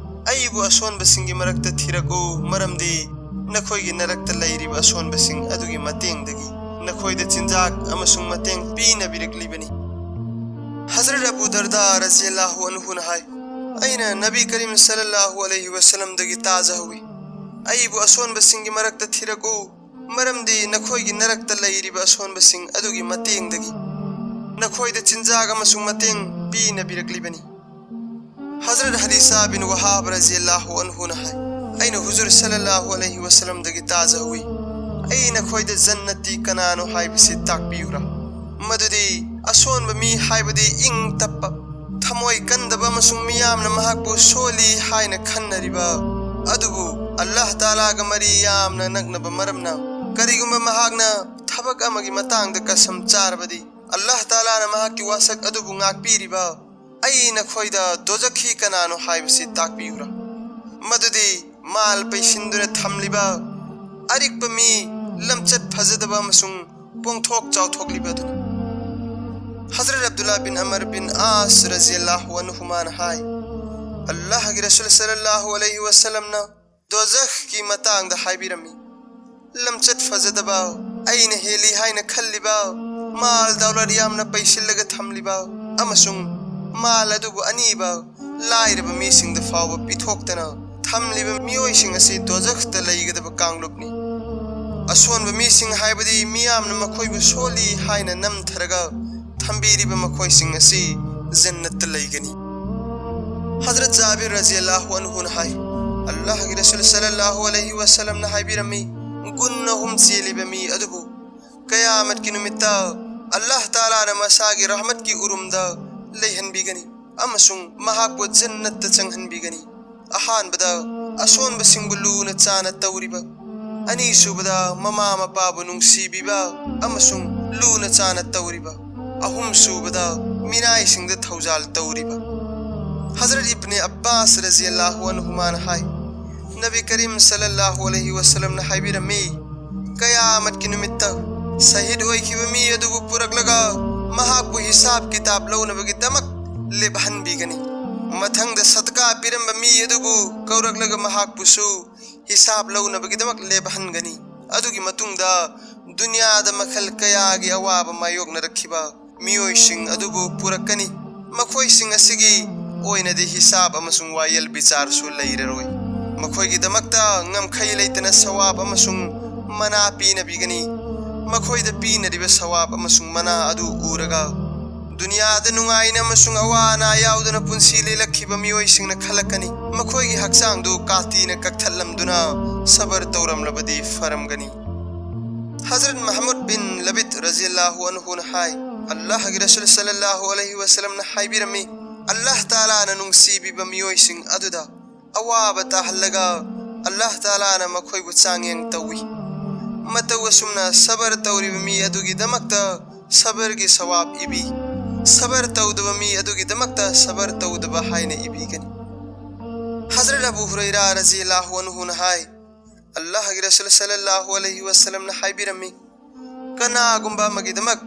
"ꯑꯩꯕꯨ ꯑꯁꯣꯟꯕꯁꯤꯡꯒꯤ ꯃꯔꯛꯇ ꯊꯤꯔꯛꯎ, ꯃꯔꯝꯗꯤ ꯅꯈꯣꯏꯒꯤ ꯅꯔꯛꯇ ꯂꯩꯔꯤꯕ ꯑꯁꯣꯟꯕꯁꯤꯡ ꯑꯗꯨꯒꯤ ꯃꯇꯦꯡꯗꯒꯤ ꯅꯈꯣꯏꯗ ꯆꯤꯟꯖꯥꯛ ꯑꯃꯁꯨꯡ ꯃꯇꯦꯡ ꯄꯤꯅꯕꯤꯔꯛꯂꯤꯕꯅꯤ"꯫ ꯍꯖꯔꯠ ꯑꯕꯨ ꯗꯔꯗꯥ ꯔꯖꯤꯌꯜꯂꯥꯍꯨ ꯑꯟꯍꯨꯅ ꯍꯥꯏ, ꯑꯩꯅ ꯅꯕꯤ ꯀꯔꯤꯝ ꯁꯜꯂꯜꯂꯥꯍꯨ ꯑꯂꯩꯍꯤ ꯋꯁꯜꯂꯝꯗꯒꯤ ꯇꯥꯖꯍꯧꯏ, "ꯑꯩꯕꯨ ꯑꯁꯣꯟꯕꯁꯤꯡꯒꯤ ꯃꯔꯛꯇ ꯊꯤꯔꯛꯎ, ꯃꯔꯝꯗꯤ ꯅꯈꯣꯏꯒꯤ ꯅꯔꯛꯇ ꯂꯩꯔꯤꯕ ꯑꯁꯣꯟꯕꯁꯤꯡ ꯑꯗꯨꯒꯤ ꯃꯇꯦꯡꯗꯒꯤ ꯅꯈꯣꯏꯗ ꯆꯤꯟꯖꯥꯛ ꯑꯃꯁꯨꯡ ꯃꯇꯦꯡ ꯄꯤꯅꯕꯤꯔꯛꯂꯤꯕꯅꯤ"꯫ ꯍꯖꯔꯠ ꯍꯗꯤꯁꯥ ꯕꯤꯟ ꯋꯍꯥꯕ ꯔꯖꯤꯌꯜꯂꯥꯍꯨ ꯑꯟꯍꯨꯅ ꯍꯥꯏ, ꯑꯩꯅ ꯍꯨꯖꯨꯔ ꯁꯜꯂꯜꯂꯥꯍꯨ ꯑꯂꯩꯍꯤ ꯋꯁꯜꯂꯝꯗꯒꯤ ꯇꯥꯖꯍꯧꯏ, "ꯑꯩ ꯅꯈꯣꯏꯗ ꯖꯟꯅꯇꯤ ꯀꯅꯥꯅꯣ ꯍꯥꯏꯕꯁꯤ ꯇꯥꯛꯄꯤꯌꯨꯔꯥ? ꯃꯗꯨꯗꯤ ꯑꯁꯣꯟꯕ ꯃꯤ, ꯍꯥꯏꯕꯗꯤ ꯏꯪ ꯇꯞꯄ, ꯊꯃꯣꯏ ꯀꯟꯗꯕ ꯑꯃꯁꯨꯡ ꯃꯤꯌꯥꯝꯅ ꯃꯍꯥꯛꯄꯨ ꯁꯣꯜꯂꯤ ꯍꯥꯏꯅ ꯈꯟꯅꯔꯤꯕ, ꯑꯗꯨꯕꯨ ꯑꯜꯂꯥꯍ ꯇꯥꯂꯥꯒ ꯃꯔꯤ ꯌꯥꯝꯅ ꯅꯛꯅꯕ ꯃꯔꯝꯅ, ꯀꯔꯤꯒꯨꯝꯕ ꯃꯍꯥꯛꯅ ꯊꯕꯛ ꯑꯃꯒꯤ ꯃꯇꯥꯡꯗ ꯀꯁꯝ ꯆꯥꯔꯕꯗꯤ, ꯑꯜꯂꯥꯍ ꯇꯥꯂꯥꯅ ꯃꯍꯥꯛꯀꯤ ꯋꯥꯁꯛ ꯑꯗꯨꯕꯨ ꯉꯥꯛꯄꯤꯔꯤꯕ, ꯑꯩ ꯅꯈꯣꯏꯗ ꯗꯣꯖꯈꯤ ꯀꯅꯥꯅꯣ ꯍꯥꯏꯕꯁꯤ ꯇꯥꯛꯄꯤꯌꯨꯔꯥ? ꯃꯗꯨꯗꯤ ꯃꯥꯜ ꯄꯩꯁꯤꯟꯗꯨꯅ ꯊꯝꯂꯤꯕ, ꯑꯔꯤꯛꯄ ꯃꯤ, ꯂꯝꯆꯠ ꯐꯖꯗꯕ ꯑꯃꯁꯨꯡ ꯄꯣꯡꯊꯣꯛ ꯆꯥꯎꯊꯣꯛꯂꯤꯕ ꯑꯗꯨꯅꯤ"꯫ ꯍꯖꯔꯠ ꯑꯕꯗꯨꯜꯂꯥ ꯕꯤꯟ ꯑꯃꯔ ꯕꯤꯟ ꯑꯥꯁ ꯔꯖꯤꯌꯜꯂꯥꯍꯨ ꯑꯟꯍꯨꯃꯥꯅ ꯍꯥꯏ, ꯑꯜꯂꯥꯍꯒꯤ ꯔꯁꯨꯜ ꯁꯜꯂꯜꯂꯥꯍꯨ ꯑꯂꯩꯍꯤ ꯋꯁꯜꯂꯝꯅ ꯗꯣꯖꯈꯀꯤ ꯃꯇꯥꯡꯗ ꯍꯥꯏꯕꯤꯔꯝꯃꯤ, "ꯂꯝꯆꯠ ꯐꯖꯗꯕ, ꯑꯩꯅ ꯍꯦꯜꯂꯤ ꯍꯥꯏꯅ ꯈꯜꯂꯤꯕ, ꯃꯥꯜ ꯗꯧꯂꯠ ꯌꯥꯝꯅ ꯄꯩꯁꯤꯜꯂꯒ ꯊꯝꯂꯤꯕ ꯑꯃꯁꯨꯡ ꯃꯥꯜ ꯑꯗꯨꯕꯨ ꯑꯅꯤꯕ ꯂꯥꯏꯔꯕ ꯃꯤꯁꯤꯡꯗ ꯐꯥꯎꯕ ꯄꯤꯊꯣꯛꯇꯅ ꯊꯝꯂꯤꯕ ꯃꯤꯑꯣꯏꯁꯤꯡ ꯑꯁꯤ ꯗꯣꯖꯈꯇ ꯂꯩꯒꯗꯕ ꯀꯥꯡꯂꯨꯞꯅꯤ꯫ ꯑꯁꯣꯟꯕ ꯃꯤꯁꯤꯡ, ꯍꯥꯏꯕꯗꯤ ꯃꯤꯌꯥꯝꯅ ꯃꯈꯣꯏꯕꯨ ꯁꯣꯜꯂꯤ ꯍꯥꯏꯅ ꯅꯝꯊꯔꯒ ꯊꯝꯕꯤꯔꯤꯕ ꯃꯈꯣꯏꯁꯤꯡ ꯑꯁꯤ ꯖꯟꯅꯠꯇ ꯂꯩꯒꯅꯤ"꯫ ꯍꯖꯔꯠ ꯖꯥꯕꯤꯔ ꯔꯖꯤꯌꯜꯂꯥꯍꯨ ꯑꯟꯍꯨꯅ ꯍꯥꯏ, ꯑꯜꯂꯥꯍꯒꯤ ꯔꯁꯨꯜ ꯁꯜꯂꯜꯂꯥꯍꯨ ꯑꯂꯩꯍꯤ ꯋꯁꯜꯂꯝꯅ ꯍꯥꯏꯕꯤꯔꯝꯃꯤ, ꯒꯨꯟ ꯑꯍꯨꯝ ꯆꯦꯜꯂꯤꯕ ꯃꯤ ꯑꯗꯨꯕꯨ ꯀꯌꯥꯃꯠꯀꯤ ꯅꯨꯃꯤꯠꯇ ꯑꯜꯂꯥꯍ ꯇꯥꯂꯥꯅ ꯃꯁꯥꯒꯤ ꯔꯍꯃꯠꯀꯤ ꯎꯔꯨꯝꯗ ꯂꯩꯍꯟꯕꯤꯒꯅꯤ ꯑꯃꯁꯨꯡ ꯃꯍꯥꯛꯄꯨ ꯖꯟꯅꯠꯇ ꯆꯪꯍꯟꯕꯤꯒꯅꯤ꯫ ꯑꯍꯥꯟꯕꯗ, ꯑꯁꯣꯟꯕꯁꯤꯡꯕꯨ ꯂꯨꯅ ꯆꯥꯅ ꯇꯧꯔꯤꯕ, ꯑꯅꯤꯁꯨꯕꯗ, ꯃꯃꯥ ꯃꯄꯥꯕꯨ ꯅꯨꯡꯁꯤꯕꯤꯕ ꯑꯃꯁꯨꯡ ꯂꯨꯅ ꯆꯥꯅ ꯇꯧꯔꯤꯕ, ꯑꯍꯨꯝꯁꯨꯕꯗ, ꯃꯤꯅꯥꯏꯁꯤꯡꯗ ꯊꯧꯖꯥꯜ ꯇꯧꯔꯤꯕ꯫ ꯍꯖꯔꯠ ꯏꯕꯅꯦ ꯑꯕ꯭ꯕꯥꯁ ꯔꯖꯤꯌꯜꯂꯥꯍꯨ ꯑꯟꯍꯨꯃꯥꯅ ꯍꯥꯏ, ꯅꯕꯤ ꯀꯔꯤꯝ ꯁꯜꯂꯜꯂꯥꯍꯨ ꯑꯂꯩꯍꯤ ꯋꯁꯜꯂꯝꯅ ꯍꯥꯏꯕꯤꯔꯝꯃꯤ, ꯀꯌꯥꯃꯠꯀꯤ ꯅꯨꯃꯤꯠꯇ ꯁꯍꯤꯗ ꯑꯣꯏꯈꯤꯕ ꯃꯤ ꯑꯗꯨꯕꯨ ꯄꯨꯔꯛꯂꯒ ꯃꯍꯥꯛꯄꯨ ꯍꯤꯁꯥꯕ ꯀꯤꯇꯥꯕ ꯂꯧꯅꯕꯒꯤꯗꯃꯛ ꯂꯦꯞꯍꯟꯕꯤꯒꯅꯤ꯫ ꯃꯊꯪꯗ ꯁꯗꯀꯥ ꯄꯤꯔꯝꯕ ꯃꯤ ꯑꯗꯨꯕꯨ ꯀꯧꯔꯛꯂꯒ ꯃꯍꯥꯛꯄꯨꯁꯨ ꯍꯤꯁꯥꯕ ꯂꯧꯅꯕꯒꯤꯗꯃꯛ ꯂꯦꯞꯍꯟꯒꯅꯤ꯫ ꯑꯗꯨꯒꯤ ꯃꯇꯨꯡꯗ ꯗꯨꯅꯤꯌꯥꯗ ꯃꯈꯜ ꯀꯌꯥꯒꯤ ꯑꯋꯥꯕ ꯃꯥꯌꯣꯛꯅꯔꯛꯈꯤꯕ ꯃꯤꯑꯣꯏꯁꯤꯡ ꯑꯗꯨꯕꯨ ꯄꯨꯔꯛꯀꯅꯤ꯫ ꯃꯈꯣꯏꯁꯤꯡ ꯑꯁꯤꯒꯤ ꯑꯣꯏꯅꯗꯤ ꯍꯤꯁꯥꯕ ꯑꯃꯁꯨꯡ ꯋꯥꯌꯦꯜ ꯕꯤꯆꯥꯔꯁꯨ ꯂꯩꯔꯔꯣꯏ꯫ ꯃꯈꯣꯏꯒꯤꯗꯃꯛꯇ ꯉꯝꯈꯩ ꯂꯩꯇꯅ ꯁꯋꯥꯕ ꯑꯃꯁꯨꯡ ꯃꯅꯥ ꯄꯤꯅꯕꯤꯒꯅꯤ꯫ ꯃꯈꯣꯏꯗ ꯄꯤꯅꯔꯤꯕ ꯁꯋꯥꯕ ꯑꯃꯁꯨꯡ ꯃꯅꯥ ꯑꯗꯨ ꯎꯔꯒ ꯗꯨꯅꯤꯌꯥꯗ ꯅꯨꯡꯉꯥꯏꯅ ꯑꯃꯁꯨꯡ ꯑꯋꯥ ꯑꯅꯥ ꯌꯥꯎꯗꯅ ꯄꯨꯟꯁꯤ ꯂꯦꯜꯂꯛꯈꯤꯕ ꯃꯤꯑꯣꯏꯁꯤꯡꯅ ꯈꯜꯂꯛꯀꯅꯤ, ꯃꯈꯣꯏꯒꯤ ꯍꯛꯆꯥꯡꯗꯨ ꯀꯥꯇꯤꯅ ꯀꯛꯊꯠꯂꯝꯗꯨꯅ ꯁꯕꯔ ꯇꯧꯔꯝꯂꯕꯗꯤ ꯐꯔꯝꯒꯅꯤ꯫ ꯍꯖꯔꯠ ꯃꯍꯃꯨꯗ ꯕꯤꯟ ꯂꯕꯤꯗ ꯔꯖꯤꯌꯜꯂꯥꯍꯨ ꯑꯟꯍꯨꯅ ꯍꯥꯏ, ꯑꯜꯂꯥꯍꯒꯤ ꯔꯁꯨꯜ ꯁꯜꯂꯜꯂꯥꯍꯨ ꯑꯂꯩꯍꯤ ꯋꯁꯜꯂꯝꯅ ꯍꯥꯏꯕꯤꯔꯝꯃꯤ, ꯑꯜꯂꯥꯍ ꯇꯥꯂꯥꯅ ꯅꯨꯡꯁꯤꯕꯤꯕ ꯃꯤꯑꯣꯏꯁꯤꯡ ꯑꯗꯨꯗ ꯑꯋꯥꯕ ꯇꯥꯍꯜꯂꯒ ꯑꯜꯂꯥꯍ ꯇꯥꯂꯥꯅ ꯃꯈꯣꯏꯕꯨ ꯆꯥꯡꯌꯦꯡ ꯇꯧꯏ꯫ ꯃꯇꯧ ꯑꯁꯨꯝꯅ ꯁꯕꯔ ꯇꯧꯔꯤꯕ ꯃꯤ ꯑꯗꯨꯒꯤꯗꯃꯛꯇ ꯁꯕꯔꯒꯤ ꯁꯋꯥꯕ ꯏꯕꯤ, ꯁꯕꯔ ꯇꯧꯗꯕ ꯃꯤ ꯑꯗꯨꯒꯤꯗꯃꯛꯇ ꯁꯕꯔ ꯇꯧꯗꯕ ꯍꯥꯏꯅ ꯏꯕꯤꯒꯅꯤ꯫ ꯍꯖꯔꯠ ꯑꯕꯨ ꯍꯨꯔꯩꯔꯥ ꯔꯖꯤꯌꯜꯂꯥꯍꯨ ꯑꯟꯍꯨꯅ ꯍꯥꯏ, ꯑꯜꯂꯥꯍꯒꯤ ꯔꯁꯨꯜ ꯁꯜꯂꯜꯂꯥꯍꯨ ꯑꯂꯩꯍꯤ ꯋꯁꯜꯂꯝꯅ ꯍꯥꯏꯕꯤꯔꯝꯃꯤ, ꯀꯅꯥꯒꯨꯝꯕ ꯑꯃꯒꯤꯗꯃꯛ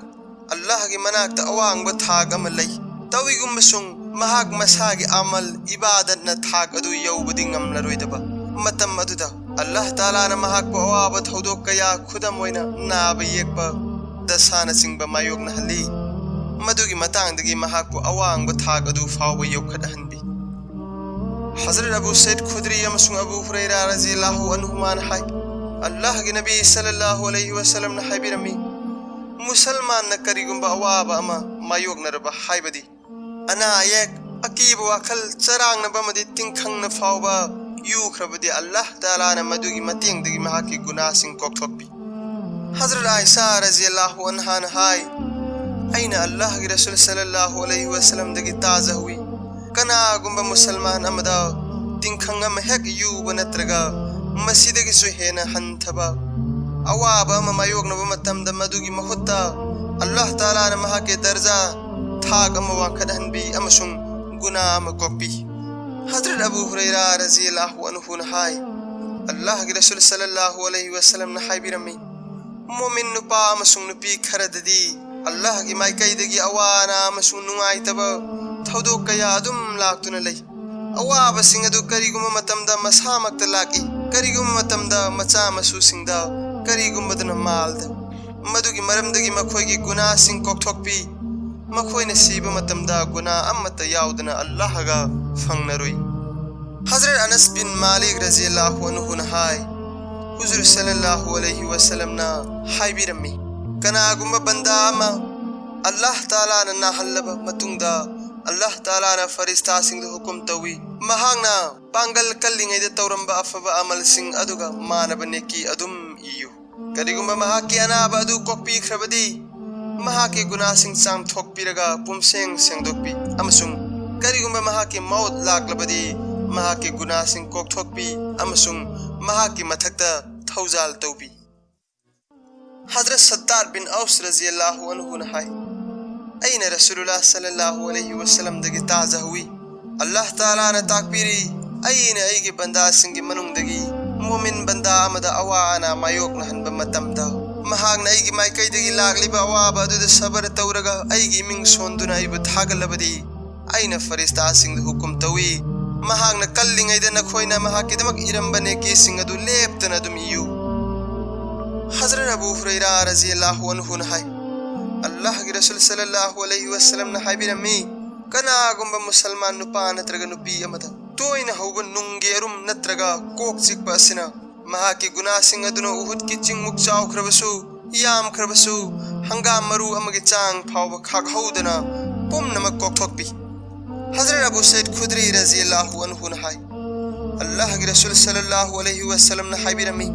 ꯑꯜꯂꯥꯍꯒꯤ ꯃꯅꯥꯛꯇ ꯑꯋꯥꯡꯕ ꯊꯥꯛ ꯑꯃ ꯂꯩ, ꯇꯧꯏꯒꯨꯝꯕꯁꯨꯡ ꯃꯍꯥꯛ ꯃꯁꯥꯒꯤ ꯑꯃꯜ ꯏꯕꯥꯗꯠꯅ ꯊꯥꯛ ꯑꯗꯨ ꯌꯧꯕꯗꯤ ꯉꯝꯂꯔꯣꯏꯗꯕ ꯃꯇꯝ ꯑꯗꯨꯗ ꯑꯜꯂꯥꯍ ꯇꯥꯂꯥꯅ ꯃꯍꯥꯛꯄꯨ ꯑꯋꯥꯕ ꯊꯧꯗꯣꯛ ꯀꯌꯥ, ꯈꯨꯗꯝ ꯑꯣꯏꯅ ꯅꯥꯕ ꯌꯦꯛꯄ, ꯗꯁꯥꯅꯆꯤꯡꯕ ꯃꯥꯌꯣꯛꯅꯍꯜꯂꯤ꯫ ꯃꯗꯨꯒꯤ ꯃꯇꯥꯡꯗꯒꯤ ꯃꯍꯥꯛꯄꯨ ꯑꯋꯥꯡꯕ ꯊꯥꯛ ꯑꯗꯨ ꯐꯥꯎꯕ ꯌꯧꯈꯠꯍꯟꯕꯤ꯫ ꯍꯖꯔꯠ ꯑꯕꯨ ꯁꯩꯗ ꯈꯨꯗ꯭ꯔꯤ ꯑꯃꯁꯨꯡ ꯑꯕꯨ ꯍꯨꯔꯩꯔꯥ ꯔꯖꯤꯌꯜꯂꯥꯍꯨ ꯑꯟꯍꯨꯃꯥꯅ ꯍꯥꯏ, ꯑꯜꯂꯥꯍꯒꯤ ꯅꯕꯤ ꯁꯜꯂꯜꯂꯥꯍꯨ ꯑꯂꯩꯍꯤ ꯋꯁꯜꯂꯝꯅ ꯍꯥꯏꯕꯤꯔꯝꯃꯤ, ꯃꯨꯁꯜꯃꯥꯟꯅ ꯀꯔꯤꯒꯨꯝꯕ ꯑꯋꯥꯕ ꯑꯃ ꯃꯥꯌꯣꯛꯅꯔꯕ, ꯍꯥꯏꯕꯗꯤ ꯑꯅꯥ ꯑꯌꯦꯛ, ꯑꯀꯤꯕ ꯋꯥꯈꯜ, ꯆꯔꯥꯡꯅꯕ ꯑꯃꯗꯤ ꯇꯤꯡꯈꯪꯅ ꯐꯥꯎꯕ ꯌꯨꯈ꯭ꯔꯕꯗꯤ ꯑꯜꯂꯥꯍ ꯇꯥꯂꯥꯅ ꯃꯗꯨꯒꯤ ꯃꯇꯦꯡꯗꯒꯤ ꯃꯍꯥꯛꯀꯤ ꯒꯨꯅꯥꯁꯤꯡ ꯀꯣꯛꯊꯣꯛꯄꯤ꯫ ꯍꯖꯔꯠ ꯑꯥꯏꯁꯥ ꯔꯖꯤꯌꯜꯂꯥꯍꯨ ꯑꯟꯍꯥꯅ ꯍꯥꯏ, ꯑꯩꯅ ꯑꯜꯂꯥꯍꯒꯤ ꯔꯁꯨꯜ ꯁꯜꯂꯜꯂꯥꯍꯨ ꯑꯂꯩꯍꯤ ꯋꯁꯜꯂꯝꯗꯒꯤ ꯇꯥꯖꯍꯧꯏ, ꯀꯅꯥꯒꯨꯝꯕ ꯃꯨꯁꯜꯃꯥꯟ ꯑꯃꯗ ꯇꯤꯡꯈꯪ ꯑꯃ ꯍꯦꯛ ꯌꯨꯕ ꯅꯠꯇ꯭ꯔꯒ ꯃꯁꯤꯗꯒꯤꯁꯨ ꯍꯦꯟꯅ ꯍꯟꯊꯕ ꯑꯋꯥꯕ ꯑꯃ ꯃꯥꯌꯣꯛꯅꯕ ꯃꯇꯝꯗ ꯃꯗꯨꯒꯤ ꯃꯍꯨꯠꯇ ꯑꯜꯂꯥꯍ ꯇꯥꯂꯥꯅ ꯃꯍꯥꯛꯀꯤ ꯗꯔꯖꯥ ꯊꯥꯛ ꯑꯃ ꯋꯥꯡꯈꯠꯍꯟꯕꯤ ꯑꯃꯁꯨꯡ ꯒꯨꯅꯥ ꯑꯃ ꯀꯣꯛꯄꯤ꯫ ꯍꯖꯔꯠ ꯑꯕꯨ ꯍꯨꯔꯩꯔꯥ ꯔꯖꯤꯌꯜꯂꯥꯍꯨ ꯑꯟꯍꯨꯅ ꯍꯥꯏ, ꯑꯜꯂꯥꯍꯒꯤ ꯔꯁꯨꯜ ꯁꯜꯂꯜꯂꯥꯍꯨ ꯑꯂꯩꯍꯤ ꯋꯁꯜꯂꯝꯅ ꯍꯥꯏꯕꯤꯔꯝꯃꯤ, ꯃꯣꯃꯤꯟ ꯅꯨꯄꯥ ꯑꯃꯁꯨꯡ ꯅꯨꯄꯤ ꯈꯔꯗꯗꯤ ꯑꯜꯂꯥꯍꯒꯤ ꯃꯥꯏꯀꯩꯗꯒꯤ ꯑꯋꯥ ꯑꯅꯥ ꯑꯃꯁꯨꯡ ꯅꯨꯡꯉꯥꯏꯇꯕ ꯊꯧꯗꯣꯛ ꯀꯌꯥ ꯑꯗꯨꯝ ꯂꯥꯛꯇꯨꯅ ꯂꯩ꯫ ꯑꯋꯥꯕꯁꯤꯡ ꯑꯗꯨ ꯀꯔꯤꯒꯨꯝꯕ ꯃꯇꯝꯗ ꯃꯁꯥꯃꯛꯇ ꯂꯥꯛꯏ, ꯀꯔꯤꯒꯨꯝꯕ ꯃꯇꯝꯗ ꯃꯆꯥ ꯃꯁꯨꯁꯤꯡꯗ, ꯀꯔꯤꯒꯨꯝꯕꯗꯅ ꯃꯥꯜꯗ꯫ ꯃꯗꯨꯒꯤ ꯃꯔꯝꯗꯒꯤ ꯃꯈꯣꯏꯒꯤ ꯒꯨꯅꯥꯁꯤꯡ ꯀꯣꯛꯊꯣꯛꯄꯤ꯫ ꯃꯈꯣꯏꯅ ꯁꯤꯕ ꯃꯇꯝꯗ ꯒꯨꯅꯥ ꯑꯃꯠꯇ ꯌꯥꯎꯗꯅ ꯑꯜꯂꯥꯍꯒ ꯐꯪꯅꯔꯨꯏ꯫ ꯍꯖꯔꯠ ꯑꯅꯁ ꯕꯤꯟ ꯃꯥꯂꯤꯛ ꯔꯖꯤꯌꯜꯂꯥꯍꯨ ꯑꯟꯍꯨꯅ ꯍꯥꯏ, ꯍꯨꯖꯨꯔ ꯁꯜꯂꯜꯂꯥꯍꯨ ꯑꯂꯩꯍꯤ ꯋꯁꯜꯂꯝꯅ ꯍꯥꯏꯕꯤꯔꯝꯃꯤ, ꯀꯅꯥꯒꯨꯝꯕ ꯕꯟꯗꯥ ꯑꯃ ꯑꯜꯂꯥꯍ ꯇꯥꯂꯥꯅ ꯅꯥꯍꯜꯂꯕ ꯃꯇꯨꯡꯗ, ꯑꯜꯂꯥꯍ ꯇꯥꯂꯥꯅ ꯐꯔꯤꯁꯇꯥꯁꯤꯡꯗ ꯍꯨꯀꯨꯝ ꯇꯧꯏ, ꯃꯍꯥꯛꯅ ꯄꯥꯡꯒꯜ ꯀꯜꯂꯤꯉꯩꯗ ꯇꯧꯔꯝꯕ ꯑꯐꯕ ꯑꯃꯜꯁꯤꯡ ꯑꯗꯨꯒ ꯃꯥꯟꯅꯕ ꯅꯦꯀꯤ ꯑꯗꯨꯝ ꯏꯌꯨ꯫ ꯀꯔꯤꯒꯨꯝꯕ ꯃꯍꯥꯛꯀꯤ ꯑꯅꯥꯕ ꯑꯗꯨ ꯀꯣꯛꯄꯤꯈ꯭ꯔꯕꯗꯤ, ꯃꯍꯥꯛꯀꯤ ꯒꯨꯅꯥꯁꯤꯡ ꯆꯥꯝꯊꯣꯛꯄꯤꯔꯒ ꯄꯨꯝꯁꯦꯡ ꯁꯦꯡꯗꯣꯛꯄꯤ, ꯑꯃꯁꯨꯡ ꯀꯔꯤꯒꯨꯝꯕ ꯃꯍꯥꯛꯀꯤ ꯃꯧꯠ ꯂꯥꯛꯂꯕꯗꯤ, ꯃꯍꯥꯛꯀꯤ ꯒꯨꯅꯥꯁꯤꯡ ꯀꯣꯛꯊꯣꯛꯄꯤ ꯑꯃꯁꯨꯡ ꯃꯍꯥꯛꯀꯤ ꯃꯊꯛꯇ ꯊꯧꯖꯥꯜ ꯇꯧꯕꯤ꯫ ꯍꯖꯔꯠ ꯁꯠꯇꯥꯗ ꯕꯤꯟ ꯑꯧꯁ ꯔꯖꯤꯌꯜꯂꯥꯍꯨ ꯑꯟꯍꯨꯅ ꯍꯥꯏ, ꯑꯩꯅ ꯔꯁꯨꯂꯨꯜꯂꯥꯍ ꯁꯜꯂꯜꯂꯥꯍꯨ ꯑꯂꯩꯍꯤ ꯋꯁꯜꯂꯝꯗꯒꯤ ꯇꯥꯖꯍꯧꯏ, ꯑꯜꯂꯥꯍ ꯇꯥꯂꯥꯅ ꯇꯥꯛꯄꯤꯔꯤ, ꯑꯩꯅ ꯑꯩꯒꯤ ꯕꯟꯗꯥꯁꯤꯡꯒꯤ ꯃꯅꯨꯡꯗꯒꯤ ꯃꯨꯃꯤꯟ ꯕꯟꯗꯥ ꯑꯃꯗ ꯑꯋꯥ ꯑꯅꯥ ꯃꯥꯌꯣꯛꯅꯍꯟꯕ ꯃꯇꯝꯗ, ꯃꯍꯥꯛꯅ ꯑꯩꯒꯤ ꯃꯥꯏꯀꯩꯗꯒꯤ ꯂꯥꯛꯂꯤꯕ ꯑꯋꯥꯕ ꯑꯗꯨꯗ ꯁꯕꯔ ꯇꯧꯔꯒ ꯑꯩꯒꯤ ꯏꯃꯤꯡ ꯁꯣꯟꯗꯨꯅ ꯑꯩꯕꯨ ꯊꯥꯒꯠꯂꯕꯗꯤ, ꯑꯩꯅ ꯐꯔꯤꯁꯇꯥꯁꯤꯡꯗ ꯍꯨꯀꯨꯝ ꯇꯧꯏ, ꯃꯍꯥꯛꯅ ꯀꯜꯂꯤꯉꯩꯗ ꯅꯈꯣꯏꯅ ꯃꯍꯥꯛꯀꯤꯗꯃꯛ ꯏꯔꯝꯕ ꯅꯦꯀꯤꯁꯤꯡ ꯑꯗꯨ ꯂꯦꯞꯇꯅ ꯑꯗꯨꯝ ꯏꯌꯨ꯫ ꯍꯖꯔꯠ ꯑꯕꯨ ꯍꯨꯔꯩꯔꯥ ꯔꯖꯤꯌꯜꯂꯥꯍꯨ ꯑꯟꯍꯨꯅ ꯍꯥꯏ, ꯑꯜꯂꯥꯍꯒꯤ ꯔꯁꯨꯜ ꯁꯜꯂꯜꯂꯥꯍꯨ ꯑꯂꯩꯍꯤ ꯋꯁꯜꯂꯝꯅ ꯍꯥꯏꯕꯤꯔꯝꯃꯤ, ꯀꯅꯥꯒꯨꯝꯕ ꯃꯨꯁꯜꯃꯥꯟ ꯅꯨꯄꯥ ꯅꯠꯇ꯭ꯔꯒ ꯅꯨꯄꯤ ꯑꯃꯗ ꯇꯣꯏꯅ ꯍꯧꯕ ꯅꯨꯡꯒꯤ ꯑꯔꯨꯝ ꯅꯠꯇ꯭ꯔꯒ ꯀꯣꯛ ꯆꯤꯛꯄ ꯑꯁꯤꯅ ꯃꯍꯥꯛꯀꯤ ꯒꯨꯅꯥꯁꯤꯡ ꯑꯗꯨꯅ ꯎꯍꯨꯗꯀꯤ ꯆꯤꯡꯃꯨꯛ ꯆꯥꯎꯈ꯭ꯔꯕꯁꯨ, ꯌꯥꯝꯈ꯭ꯔꯕꯁꯨ, ꯍꯪꯒꯥꯝ ꯃꯔꯨ ꯑꯃꯒꯤ ꯆꯥꯡ ꯐꯥꯎꯕ ꯈꯥꯛꯍꯧꯗꯅ ꯄꯨꯝꯅꯃꯛ ꯀꯣꯛꯊꯣꯛꯄꯤ꯫ ꯍꯖꯔꯠ ꯑꯕꯨ ꯁꯩꯗ ꯈꯨꯗ꯭ꯔꯤ ꯔꯖꯤꯌꯜꯂꯥꯍꯨ ꯑꯟꯍꯨꯅ ꯍꯥꯏ, ꯑꯜꯂꯥꯍꯒꯤ ꯔꯁꯨꯜ ꯁꯜꯂꯜꯂꯥꯍꯨ ꯑꯂꯩꯍꯤ ꯋꯁꯜꯂꯝꯅ ꯍꯥꯏꯕꯤꯔꯝꯃꯤ,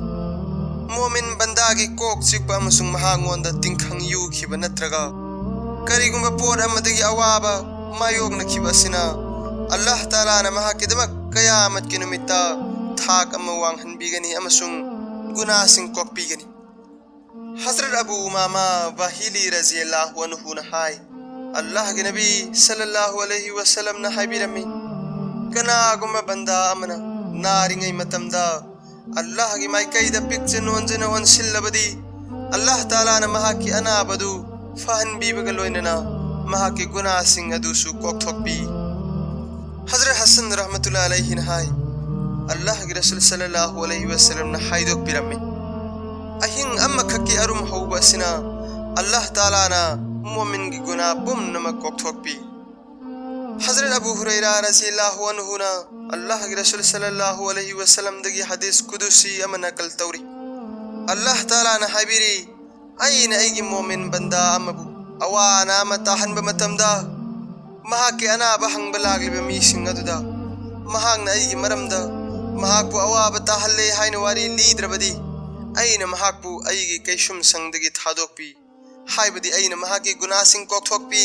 ꯃꯣꯃꯤꯟ ꯕꯟꯗꯥꯒꯤ ꯀꯣꯛ ꯆꯤꯛꯄ ꯑꯃꯁꯨꯡ ꯃꯍꯥꯛꯉꯣꯟꯗ ꯇꯤꯡꯈꯪ ꯌꯨꯈꯤꯕ ꯅꯠꯇ꯭ꯔꯒ ꯀꯔꯤꯒꯨꯝꯕ ꯄꯣꯠ ꯑꯃꯗꯒꯤ ꯑꯋꯥꯕ ꯃꯥꯌꯣꯛꯅꯈꯤꯕ ꯑꯁꯤꯅ ꯑꯜꯂꯥꯍ ꯇꯥꯂꯥꯅ ꯃꯍꯥꯛꯀꯤꯗꯃꯛ ꯀꯌꯥꯃꯠꯀꯤ ꯅꯨꯃꯤꯠꯇ ꯊꯥꯛ ꯑꯃ ꯋꯥꯡꯍꯟꯕꯤꯒꯅꯤ ꯑꯃꯁꯨꯡ ꯒꯨꯅꯥꯁꯤꯡ ꯀꯣꯛꯄꯤꯒꯅꯤ꯫ ꯍꯖꯔꯠ ꯑꯕꯨ ꯎꯃꯥꯃꯥ ꯕꯥꯍꯤꯂꯤ ꯔꯖꯤꯌꯜꯂꯥꯍꯨ ꯑꯟꯍꯨꯅ ꯍꯥꯏ, ꯑꯜꯂꯥꯍꯒꯤ ꯅꯕꯤ ꯁꯜꯂꯜꯂꯥꯍꯨ ꯑꯂꯩꯍꯤ ꯋꯁꯜꯂꯝꯅ ꯍꯥꯏꯕꯤꯔꯝꯃꯤ, ꯀꯅꯥꯒꯨꯝꯕ ꯕꯟꯗꯥ ꯑꯃꯅ ꯅꯥꯔꯤꯉꯩ ꯃꯇꯝꯗ ꯑꯜꯂꯥꯍꯒꯤ ꯃꯥꯏꯀꯩꯗ ꯄꯤꯛꯆ ꯅꯣꯟꯖꯅ ꯑꯣꯟꯁꯤꯜꯂꯕꯗꯤ, ꯑꯜꯂꯥꯍ ꯇꯥꯂꯥꯅ ꯃꯍꯥꯛꯀꯤ ꯑꯅꯥꯕꯗꯨ ꯐꯍꯟꯕꯤꯕꯒ ꯂꯣꯏꯅꯅ ꯃꯍꯥꯛꯀꯤ ꯒꯨꯅꯥꯁꯤꯡ ꯑꯗꯨꯁꯨ ꯀꯣꯛꯊꯣꯛꯄꯤ꯫ ꯍꯖꯔꯠ ꯍꯁꯟ ꯔꯍꯃꯇꯨꯜꯂꯥ ꯑꯂꯩꯍꯤꯅ ꯍꯥꯏ, ꯑꯜꯂꯥꯍꯒꯤ ꯔꯁꯨꯜ ꯁꯜꯂꯜꯂꯥꯍꯨ ꯑꯂꯩꯍꯤ ꯋꯁꯜꯂꯝꯅ ꯍꯥꯏꯗꯣꯛꯄꯤꯔꯝꯃꯤ, ꯑꯍꯤꯡ ꯑꯃꯈꯛꯀꯤ ꯑꯔꯨꯝ ꯍꯧꯕ ꯑꯁꯤꯅ ꯑꯜꯂꯥꯍ ꯇꯥꯂꯥꯅ ꯃꯣꯃꯤꯟꯒꯤ ꯒꯨꯅꯥ ꯄꯨꯝꯅꯃꯛ ꯀꯣꯛꯊꯣꯛꯄꯤ꯫ ꯍꯖꯔꯠ ꯑꯕꯨ ꯍꯨꯔꯩꯔꯥ ꯔꯖꯤꯌꯜꯂꯥꯍꯨ ꯑꯟꯍꯨꯅ ꯑꯜꯂꯥꯍꯒꯤ ꯔꯁꯨꯜ ꯁꯜꯂꯜꯂꯥꯍꯨ ꯑꯂꯩꯍꯤ ꯋꯁꯜꯂꯝꯗꯒꯤ ꯍꯗꯤꯁ ꯀꯨꯗꯨꯁꯤ ꯑꯃ ꯅꯀꯜ ꯇꯧꯔꯤ꯫ ꯑꯜꯂꯥꯍ ꯇꯥꯂꯥꯅ ꯍꯥꯏꯕꯤꯔꯤ, ꯑꯩꯅ ꯑꯩꯒꯤ ꯃꯣꯃꯤꯟ ꯕꯟꯗꯥ ꯑꯃꯕꯨ ꯑꯋꯥ ꯑꯅꯥ ꯑꯃ ꯇꯥꯍꯟꯕ ꯃꯇꯝꯗ, ꯃꯍꯥꯛꯀꯤ ꯑꯅꯥꯕ ꯍꯪꯕ ꯂꯥꯛꯂꯤꯕ ꯃꯤꯁꯤꯡ ꯑꯗꯨꯗ ꯃꯍꯥꯛꯅ ꯑꯩꯒꯤ ꯃꯔꯝꯗ ꯃꯍꯥꯛꯄꯨ ꯑꯋꯥꯕ ꯇꯥꯍꯜꯂꯦ ꯍꯥꯏꯅ ꯋꯥꯔꯤ ꯂꯤꯗ꯭ꯔꯕꯗꯤ, ꯑꯩꯅ ꯃꯍꯥꯛꯄꯨ ꯑꯩꯒꯤ ꯀꯩꯁꯨꯝꯁꯪꯗꯒꯤ ꯊꯥꯗꯣꯛꯄꯤ, ꯍꯥꯏꯕꯗꯤ ꯑꯩꯅ ꯃꯍꯥꯛꯀꯤ ꯒꯨꯅꯥꯁꯤꯡ ꯀꯣꯛꯊꯣꯛꯄꯤ,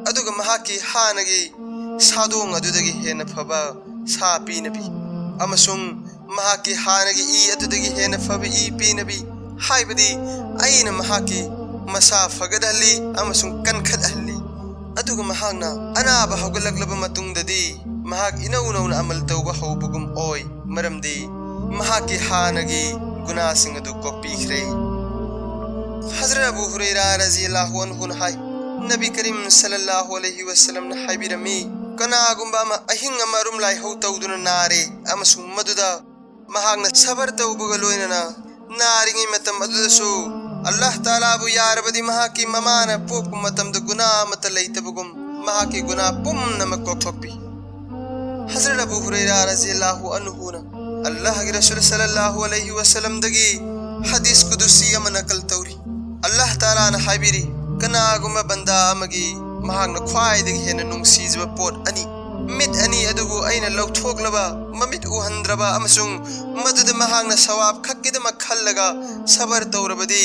ꯑꯗꯨꯒ ꯃꯍꯥꯛꯀꯤ ꯍꯥꯟꯅꯒꯤ ꯁꯥꯗꯣꯡ ꯑꯗꯨꯗꯒꯤ ꯍꯦꯟꯅ ꯐꯕ ꯁꯥ ꯄꯤꯅꯕꯤ, ꯑꯃꯁꯨꯡ ꯃꯍꯥꯛꯀꯤ ꯍꯥꯟꯅꯒꯤ ꯏ ꯑꯗꯨꯗꯒꯤ ꯍꯦꯟꯅ ꯐꯕ ꯏ ꯄꯤꯅꯕꯤ, ꯍꯥꯏꯕꯗꯤ ꯑꯩꯅ ꯃꯍꯥꯛꯀꯤ ꯃꯁꯥ ꯐꯒꯠꯍꯜꯂꯤ ꯑꯃꯁꯨꯡ ꯀꯟꯈꯠꯍꯜꯂꯤ꯫ ꯑꯗꯨꯒ ꯃꯍꯥꯛꯅ ꯑꯅꯥꯕ ꯍꯧꯒꯠꯂꯛꯂꯕ ꯃꯇꯨꯡꯗꯗꯤ ꯃꯍꯥꯛ ꯏꯅꯧ ꯅꯧꯅ ꯑꯃꯜ ꯇꯧꯕ ꯍꯧꯕꯒꯨꯝ ꯑꯣꯏ, ꯃꯔꯝꯗꯤ ꯃꯍꯥꯛꯀꯤ ꯍꯥꯟꯅꯒꯤ ꯒꯨꯅꯥꯁꯤꯡ ꯑꯗꯨ ꯀꯣꯛꯄꯤꯈ꯭ꯔꯦ꯫ ꯍꯖꯔꯠ ꯑꯕꯨ ꯍꯨꯔꯩꯔꯥ ꯔꯖꯤꯌꯜꯂꯥꯍꯨ ꯑꯟꯍꯨꯅ ꯍꯥꯏ, ꯅꯕꯤ ꯀꯔꯤꯝ ꯁꯜꯂꯜꯂꯥꯍꯨ ꯑꯂꯩꯍꯤ ꯋꯁꯜꯂꯝꯅ ꯍꯥꯏꯕꯤꯔꯝꯃꯤ, ꯀꯅꯥꯒꯨꯝꯕ ꯑꯃ ꯑꯍꯤꯡ ꯑꯃ ꯑꯔꯨꯝ ꯂꯥꯏꯍꯧ ꯇꯧꯗꯨꯅ ꯅꯥꯔꯦ ꯑꯃꯁꯨꯡ ꯃꯗꯨꯗ ꯃꯍꯥꯛꯅ ꯁꯕꯔ ꯇꯧꯕꯒ ꯂꯣꯏꯅꯅ ꯅꯥꯔꯤꯉꯩ ꯃꯇꯝ ꯑꯗꯨꯗꯁꯨ ꯑꯜꯂꯥꯍ ꯇꯥꯂꯥꯕꯨ ꯌꯥꯔꯕꯗꯤ ꯃꯍꯥꯛꯀꯤ ꯃꯃꯥꯅ ꯄꯣꯛꯄ ꯃꯇꯝꯗ ꯒꯨꯅꯥ ꯑꯃꯠꯇ ꯂꯩꯇꯕꯒꯨꯝ ꯃꯍꯥꯛꯀꯤ ꯒꯨꯅꯥ ꯄꯨꯝꯅꯃꯛ ꯀꯣꯛꯊꯣꯛꯄꯤ꯫ ꯍꯖꯔꯠ ꯑꯕꯨ ꯍꯨꯔꯩꯔꯥ ꯔꯖꯤꯌꯜꯂꯥꯍꯨ ꯑꯟꯍꯨꯅ ꯑꯜꯂꯥꯍꯒꯤ ꯔꯁꯨꯜ ꯁꯜꯂꯜꯂꯥꯍꯨ ꯑꯂꯩꯍꯤ ꯋꯁꯜꯂꯝꯗꯒꯤ ꯍꯗꯤꯁ ꯀꯨꯗꯨꯁꯤ ꯑꯃ ꯅꯀꯜ ꯇꯧꯔꯤ꯫ ꯑꯜꯂꯥꯍ ꯇꯥꯂꯥꯅ ꯍꯥꯏꯕꯤꯔꯤ, ꯀꯅꯥꯒꯨꯝꯕ ꯕꯟꯗꯥ ꯑꯃꯒꯤ ꯃꯍꯥꯛꯅ ꯈ꯭ꯋꯥꯏꯗꯒꯤ ꯍꯦꯟꯅ ꯅꯨꯡꯁꯤꯖꯕ ꯄꯣꯠ ꯑꯅꯤ, ꯃꯤꯠ ꯑꯅꯤ ꯑꯗꯨꯕꯨ ꯑꯩꯅ ꯂꯧꯊꯣꯛꯂꯕ, ꯃꯃꯤꯠ ꯎꯍꯟꯗ꯭ꯔꯕ ꯑꯃꯁꯨꯡ ꯃꯗꯨꯗ ꯃꯍꯥꯛꯅ ꯁꯋꯥꯕ ꯈꯛꯀꯤꯗꯃꯛ ꯈꯜꯂꯒ ꯁꯕꯔ ꯇꯧꯔꯕꯗꯤ,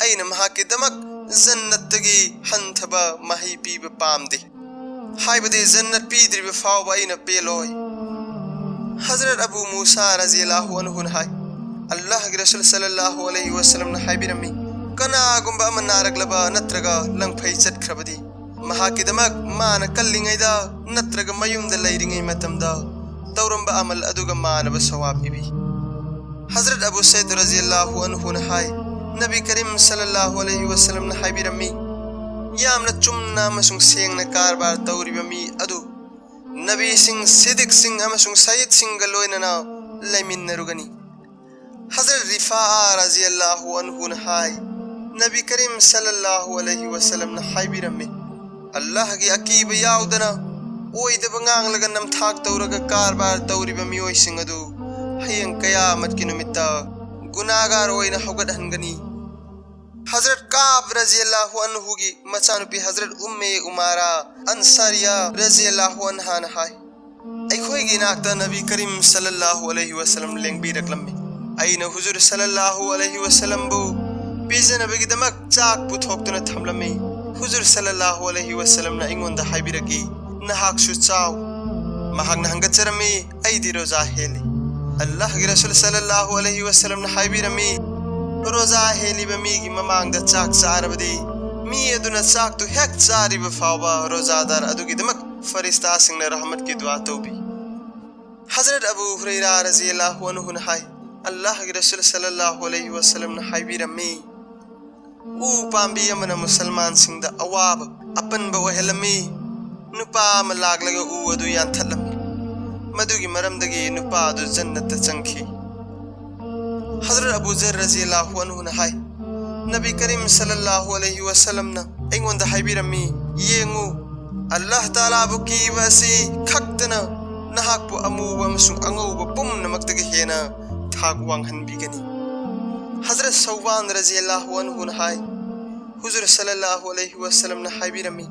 ꯑꯩꯅ ꯃꯍꯥꯛꯀꯤꯗꯃꯛ ꯖꯟꯅꯠꯇꯒꯤ ꯍꯟꯊꯕ ꯃꯍꯩ ꯄꯤꯕ ꯄꯥꯝꯗꯦ, ꯍꯥꯏꯕꯗꯤ ꯖꯟꯅꯠ ꯄꯤꯗ꯭ꯔꯤꯕ ꯐꯥꯎꯕ ꯑꯩꯅ ꯄꯦꯜꯂꯣꯏ꯫ ꯍꯖꯔꯠ ꯑꯕꯨ ꯃꯨꯁꯥ ꯔꯖꯤꯌꯜꯂꯥꯍꯨ ꯑꯟꯍꯨꯅ ꯍꯥꯏ, ꯑꯜꯂꯥꯍꯒꯤ ꯔꯁꯨꯜ ꯁꯜꯂꯜꯂꯥꯍꯨ ꯑꯂꯩꯍꯤ ꯋꯁꯜꯂꯝꯅ ꯍꯥꯏꯕꯤꯔꯝꯃꯤ, ꯀꯅꯥꯒꯨꯝꯕ ꯑꯃ ꯅꯥꯔꯛꯂꯕ ꯅꯠꯇ꯭ꯔꯒ ꯂꯪꯐꯩ ꯆꯠꯈ꯭ꯔꯕꯗꯤ, ꯃꯍꯥꯛꯀꯤꯗꯃꯛ ꯃꯥꯅ ꯀꯜꯂꯤꯉꯩꯗ ꯅꯠꯇ꯭ꯔꯒ ꯃꯌꯨꯝꯗ ꯂꯩꯔꯤꯉꯩ ꯃꯇꯝꯗ ꯇꯧꯔꯝꯕ ꯑꯃꯜ ꯑꯗꯨꯒ ꯃꯥꯟꯅꯕ ꯁꯋꯥꯕ ꯄꯤꯕꯤ꯫ ꯍꯖꯔꯠ ꯑꯕꯨ ꯁꯩꯗ ꯔꯖꯤꯌꯜꯂꯥꯍꯨ ꯑꯟꯍꯨꯅ ꯍꯥꯏ, ꯅꯕꯤ ꯀꯔꯤꯝ ꯁꯜꯂꯜꯂꯥꯍꯨ ꯑꯂꯩꯍꯤ ꯋꯁꯜꯂꯝꯅ ꯍꯥꯏꯕꯤꯔꯝꯃꯤ, ꯌꯥꯝꯅ ꯆꯨꯝꯅ ꯑꯃꯁꯨꯡ ꯁꯦꯡꯅ ꯀꯔꯕꯥꯔ ꯇꯧꯔꯤꯕ ꯃꯤ ꯑꯗꯨ ꯅꯕꯤꯁꯤꯡ, ꯁꯤꯗꯤꯛꯁꯤꯡ ꯑꯃꯁꯨꯡ ꯁꯌꯤꯗꯁꯤꯡꯒ ꯂꯣꯏꯅꯅ ꯂꯩꯃꯤꯟꯅꯔꯨꯒꯅꯤ꯫ ꯍꯖꯔꯠ ꯔꯤꯐꯥꯑꯥ ꯔꯖꯤꯌꯜꯂꯥꯍꯨ ꯑꯟꯍꯨꯅ ꯍꯥꯏ, ꯅꯕꯤ ꯀꯔꯤꯝ ꯁꯜꯂꯜꯂꯥꯍꯨ ꯑꯂꯩꯍꯤ ꯋꯁꯜꯂꯝꯅ ꯍꯥꯏꯕꯤꯔꯝꯃꯤ, ꯑꯜꯂꯥꯍꯒꯤ ꯑꯀꯤꯕ ꯌꯥꯎꯗꯅ ꯑꯣꯏꯗꯕ ꯉꯥꯡꯂꯒ ꯅꯝꯊꯥꯛ ꯇꯧꯔꯒ ꯀꯔꯕꯥꯔ ꯇꯧꯔꯤꯕ ꯃꯤꯑꯣꯏꯁꯤꯡ ꯑꯗꯨ ꯍꯌꯦꯡ ꯀꯌꯥꯃꯠꯀꯤ ꯅꯨꯃꯤꯠꯇ ꯒꯨꯅꯥꯒꯥꯔ ꯑꯣꯏꯅ ꯍꯧꯒꯠꯍꯟꯒꯅꯤ꯫ ꯍꯖꯔꯠ ꯀꯥꯕ ꯔꯖꯤꯌꯜꯂꯥꯍꯨ ꯑꯟꯍꯨꯒꯤ ꯃꯆꯥꯅꯨꯄꯤ ꯍꯖꯔꯠ ꯎꯝꯃꯦ ꯎꯃꯥꯔꯥ ꯑꯟꯁꯥꯔꯤꯌꯥ ꯔꯖꯤꯌꯜꯂꯥꯍꯨ ꯑꯟꯍꯥꯅ ꯍꯥꯏ, ꯑꯩꯈꯣꯏꯒꯤ ꯏꯅꯥꯛꯇ ꯅꯕꯤ ꯀꯔꯤꯝ ꯁꯜꯂꯜꯂꯥꯍꯨ ꯑꯂꯩꯍꯤ ꯋꯁꯜꯂꯝ ꯂꯦꯡꯕꯤꯔꯛꯂꯝꯃꯤ꯫ ꯑꯩꯅ ꯍꯨꯖꯨꯔ ꯁꯜꯂꯜꯂꯥꯍꯨ ꯑꯂꯩꯍꯤ ꯋꯁꯜꯂꯝꯕꯨ ꯄꯤꯖꯅꯕꯒꯤꯗꯃꯛ ꯆꯥꯛ ꯄꯨꯊꯣꯛꯇꯨꯅ ꯊꯝꯂꯝꯃꯤ꯫ ꯍꯨꯖꯨꯔ ꯁꯜꯂꯜꯂꯥꯍꯨ ꯑꯂꯩꯍꯤ ꯋꯁꯜꯂꯝꯅ ꯑꯩꯉꯣꯟꯗ ꯍꯥꯏꯕꯤꯔꯛꯏ, "ꯅꯍꯥꯛꯁꯨ ꯆꯥꯎ꯫" ꯃꯍꯥꯛꯅ ꯍꯪꯒꯠꯆꯔꯝꯃꯤ, "ꯑꯩꯗꯤ ꯔꯣꯖꯥ ꯍꯦꯜꯂꯤ꯫" ꯑꯜꯂꯥꯍꯒꯤ ꯔꯁꯨꯜ ꯁꯜꯂꯜꯂꯥꯍꯨ ꯑꯂꯩꯍꯤ ꯋꯁꯜꯂꯝꯅ ꯍꯥꯏꯕꯤꯔꯝꯃꯤ, "ꯔꯣꯖꯥ ꯍꯦꯜꯂꯤꯕ ꯃꯤꯒꯤ ꯃꯃꯥꯡꯗ ꯆꯥꯛ ꯆꯥꯔꯕꯗꯤ, ꯃꯤ ꯑꯗꯨꯅ ꯆꯥꯛꯇꯨ ꯍꯦꯛ ꯆꯥꯔꯤꯕ ꯐꯥꯎꯕ ꯔꯣꯖꯥꯗꯥꯔ ꯑꯗꯨꯒꯤꯗꯃꯛ ꯐꯔꯤꯁꯇꯥꯁꯤꯡꯅ ꯔꯍꯃꯠꯀꯤ ꯗꯨꯋꯥ ꯇꯧꯕꯤ꯫" ꯍꯖꯔꯠ ꯑꯕꯨ ꯍꯨꯔꯩꯔꯥ ꯔꯖꯤꯌꯜꯂꯥꯍꯨ ꯑꯟꯍꯨꯅ ꯍꯥꯏ, ꯑꯜꯂꯥꯍꯒꯤ ꯔꯁꯨꯜ ꯁꯜꯂꯜꯂꯥꯍꯨ ꯑꯂꯩꯍꯤ ꯋꯁꯜꯂꯝꯅ ꯍꯥꯏꯕꯤꯔꯝꯃꯤ, ꯎ ꯄꯥꯝꯕꯤ ꯑꯃꯅ ꯃꯨꯁꯜꯃꯥꯟꯁꯤꯡꯗ ꯑꯋꯥꯕ, ꯑꯄꯟꯕ ꯑꯣꯏꯍꯜꯂꯝꯃꯤ꯫ ꯅꯨꯄꯥ ꯑꯃ ꯂꯥꯛꯂꯒ ꯎ ꯑꯗꯨ ꯌꯥꯟꯊꯠꯂꯝꯃꯤ꯫ ꯃꯗꯨꯒꯤ ꯃꯔꯝꯗꯒꯤ ꯅꯨꯄꯥ ꯑꯗꯨ ꯖꯟꯅꯠꯇ ꯆꯪꯈꯤ꯫ ꯍꯖꯔꯠ ꯑꯕꯨ ꯖꯔ ꯔꯖꯤꯌꯜꯂꯥꯍꯨ ꯑꯟꯍꯨꯅ ꯍꯥꯏ, ꯅꯕꯤ ꯀꯔꯤꯝ ꯁꯜꯂꯜꯂꯥꯍꯨ ꯑꯂꯩꯍꯤ ꯋꯁꯜꯂꯝꯅ ꯑꯩꯉꯣꯟꯗ ꯍꯥꯏꯕꯤꯔꯝꯃꯤ, "ꯌꯦꯡꯉꯨ, ꯑꯜꯂꯥꯍ ꯇꯥꯂꯥꯕꯨ ꯀꯤꯕ ꯑꯁꯤ ꯈꯛꯇꯅ ꯅꯍꯥꯛꯄꯨ ꯑꯃꯨꯕ ꯑꯃꯁꯨꯡ ꯑꯉꯧꯕ ꯄꯨꯝꯅꯃꯛꯇꯒꯤ ꯍꯦꯟꯅ ꯊꯥꯛ ꯋꯥꯡꯍꯟꯕꯤꯒꯅꯤ꯫" ꯍꯖꯔꯠ ꯁꯧꯕꯥꯟ ꯔꯖꯤꯌꯜꯂꯥꯍꯨ ꯑꯟꯍꯨꯅ ꯍꯥꯏ, ꯍꯨꯖꯨꯔ ꯁꯜꯂꯜꯂꯥꯍꯨ ꯑꯂꯩꯍꯤ ꯋꯁꯜꯂꯝꯅ ꯍꯥꯏꯕꯤꯔꯝꯃꯤ,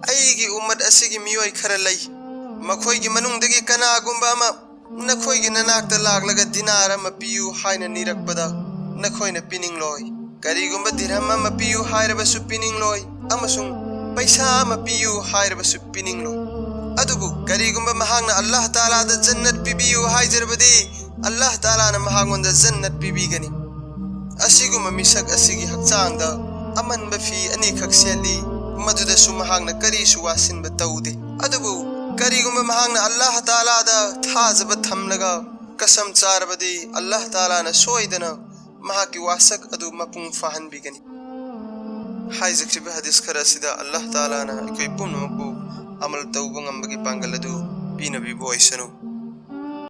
"ꯑꯩꯒꯤ ꯎꯝꯃꯠ ꯑꯁꯤꯒꯤ ꯃꯤꯑꯣꯏ ꯈꯔ ꯂꯩ, ꯃꯈꯣꯏꯒꯤ ꯃꯅꯨꯡꯗꯒꯤ ꯀꯅꯥꯒꯨꯝꯕ ꯑꯃ ꯅꯈꯣꯏꯒꯤ ꯅꯅꯥꯛꯇ ꯂꯥꯛꯂꯒ ꯗꯤꯅꯥꯔ ꯑꯃ ꯄꯤꯌꯨ ꯍꯥꯏꯅ ꯅꯤꯔꯛꯄꯗ ꯅꯈꯣꯏꯅ ꯄꯤꯅꯤꯡꯂꯣꯏ꯫ ꯀꯔꯤꯒꯨꯝꯕ ꯗꯤꯔꯍꯝ ꯑꯃ ꯄꯤꯌꯨ ꯍꯥꯏꯔꯕꯁꯨ ꯄꯤꯅꯤꯡꯂꯣꯏ, ꯑꯃꯁꯨꯡ ꯄꯩꯁꯥ ꯑꯃ ꯄꯤꯌꯨ ꯍꯥꯏꯔꯕꯁꯨ ꯄꯤꯅꯤꯡꯂꯣꯏ꯫ ꯑꯗꯨꯕꯨ ꯀꯔꯤꯒꯨꯝꯕ ꯃꯍꯥꯛꯅ ꯑꯜꯂꯥꯍ ꯇꯥꯂꯥꯗ ꯖꯟꯅꯠ ꯄꯤꯕꯤꯌꯨ ꯍꯥꯏꯖꯔꯕꯗꯤ ꯑꯜꯂꯥꯍ ꯇꯥꯂꯥꯅ ꯃꯍꯥꯛꯉꯣꯟꯗ ꯖꯟꯅꯠ ꯄꯤꯕꯤꯒꯅꯤ꯫ ꯑꯁꯤꯒꯨꯝꯕ ꯃꯤꯁꯛ ꯑꯁꯤꯒꯤ ꯍꯛꯆꯥꯡꯗ ꯑꯃꯟꯕ ꯐꯤ ꯑꯅꯤꯈꯛ ꯁꯦꯠꯂꯤ, ꯃꯗꯨꯗꯁꯨ ꯃꯍꯥꯛꯅ ꯀꯔꯤꯁꯨ ꯋꯥꯁꯤꯟꯕ ꯇꯧꯗꯦ꯫ ꯑꯗꯨꯕꯨ ꯀꯔꯤꯒꯨꯝꯕ ꯃꯍꯥꯛꯅ ꯑꯜꯂꯥꯍ ꯇꯥꯂꯥꯗ ꯊꯥꯖꯕ ꯊꯝꯂꯒ ꯀꯁꯝ ꯆꯥꯔꯕꯗꯤ ꯑꯜꯂꯥꯍ ꯇꯥꯂꯥꯅ ꯁꯣꯏꯗꯅ ꯃꯍꯥꯛꯀꯤ ꯋꯥꯁꯛ ꯑꯗꯨ ꯃꯄꯨꯡ ꯐꯥꯍꯟꯕꯤꯒꯅꯤ꯫ ꯍꯥꯏꯖꯈ꯭ꯔꯤꯕ ꯍꯗꯤꯁ ꯈꯔ ꯑꯁꯤꯗ ꯑꯜꯂꯥꯍ ꯇꯥꯂꯥꯅ ꯑꯩꯈꯣꯏ ꯄꯨꯝꯅꯃꯛꯄꯨ ꯑꯃꯜ ꯇꯧꯕ ꯉꯝꯕꯒꯤ ꯄꯥꯡꯒꯜ ꯑꯗꯨ ꯄꯤꯅꯕꯤꯕ ꯑꯣꯏꯁꯅꯨ꯫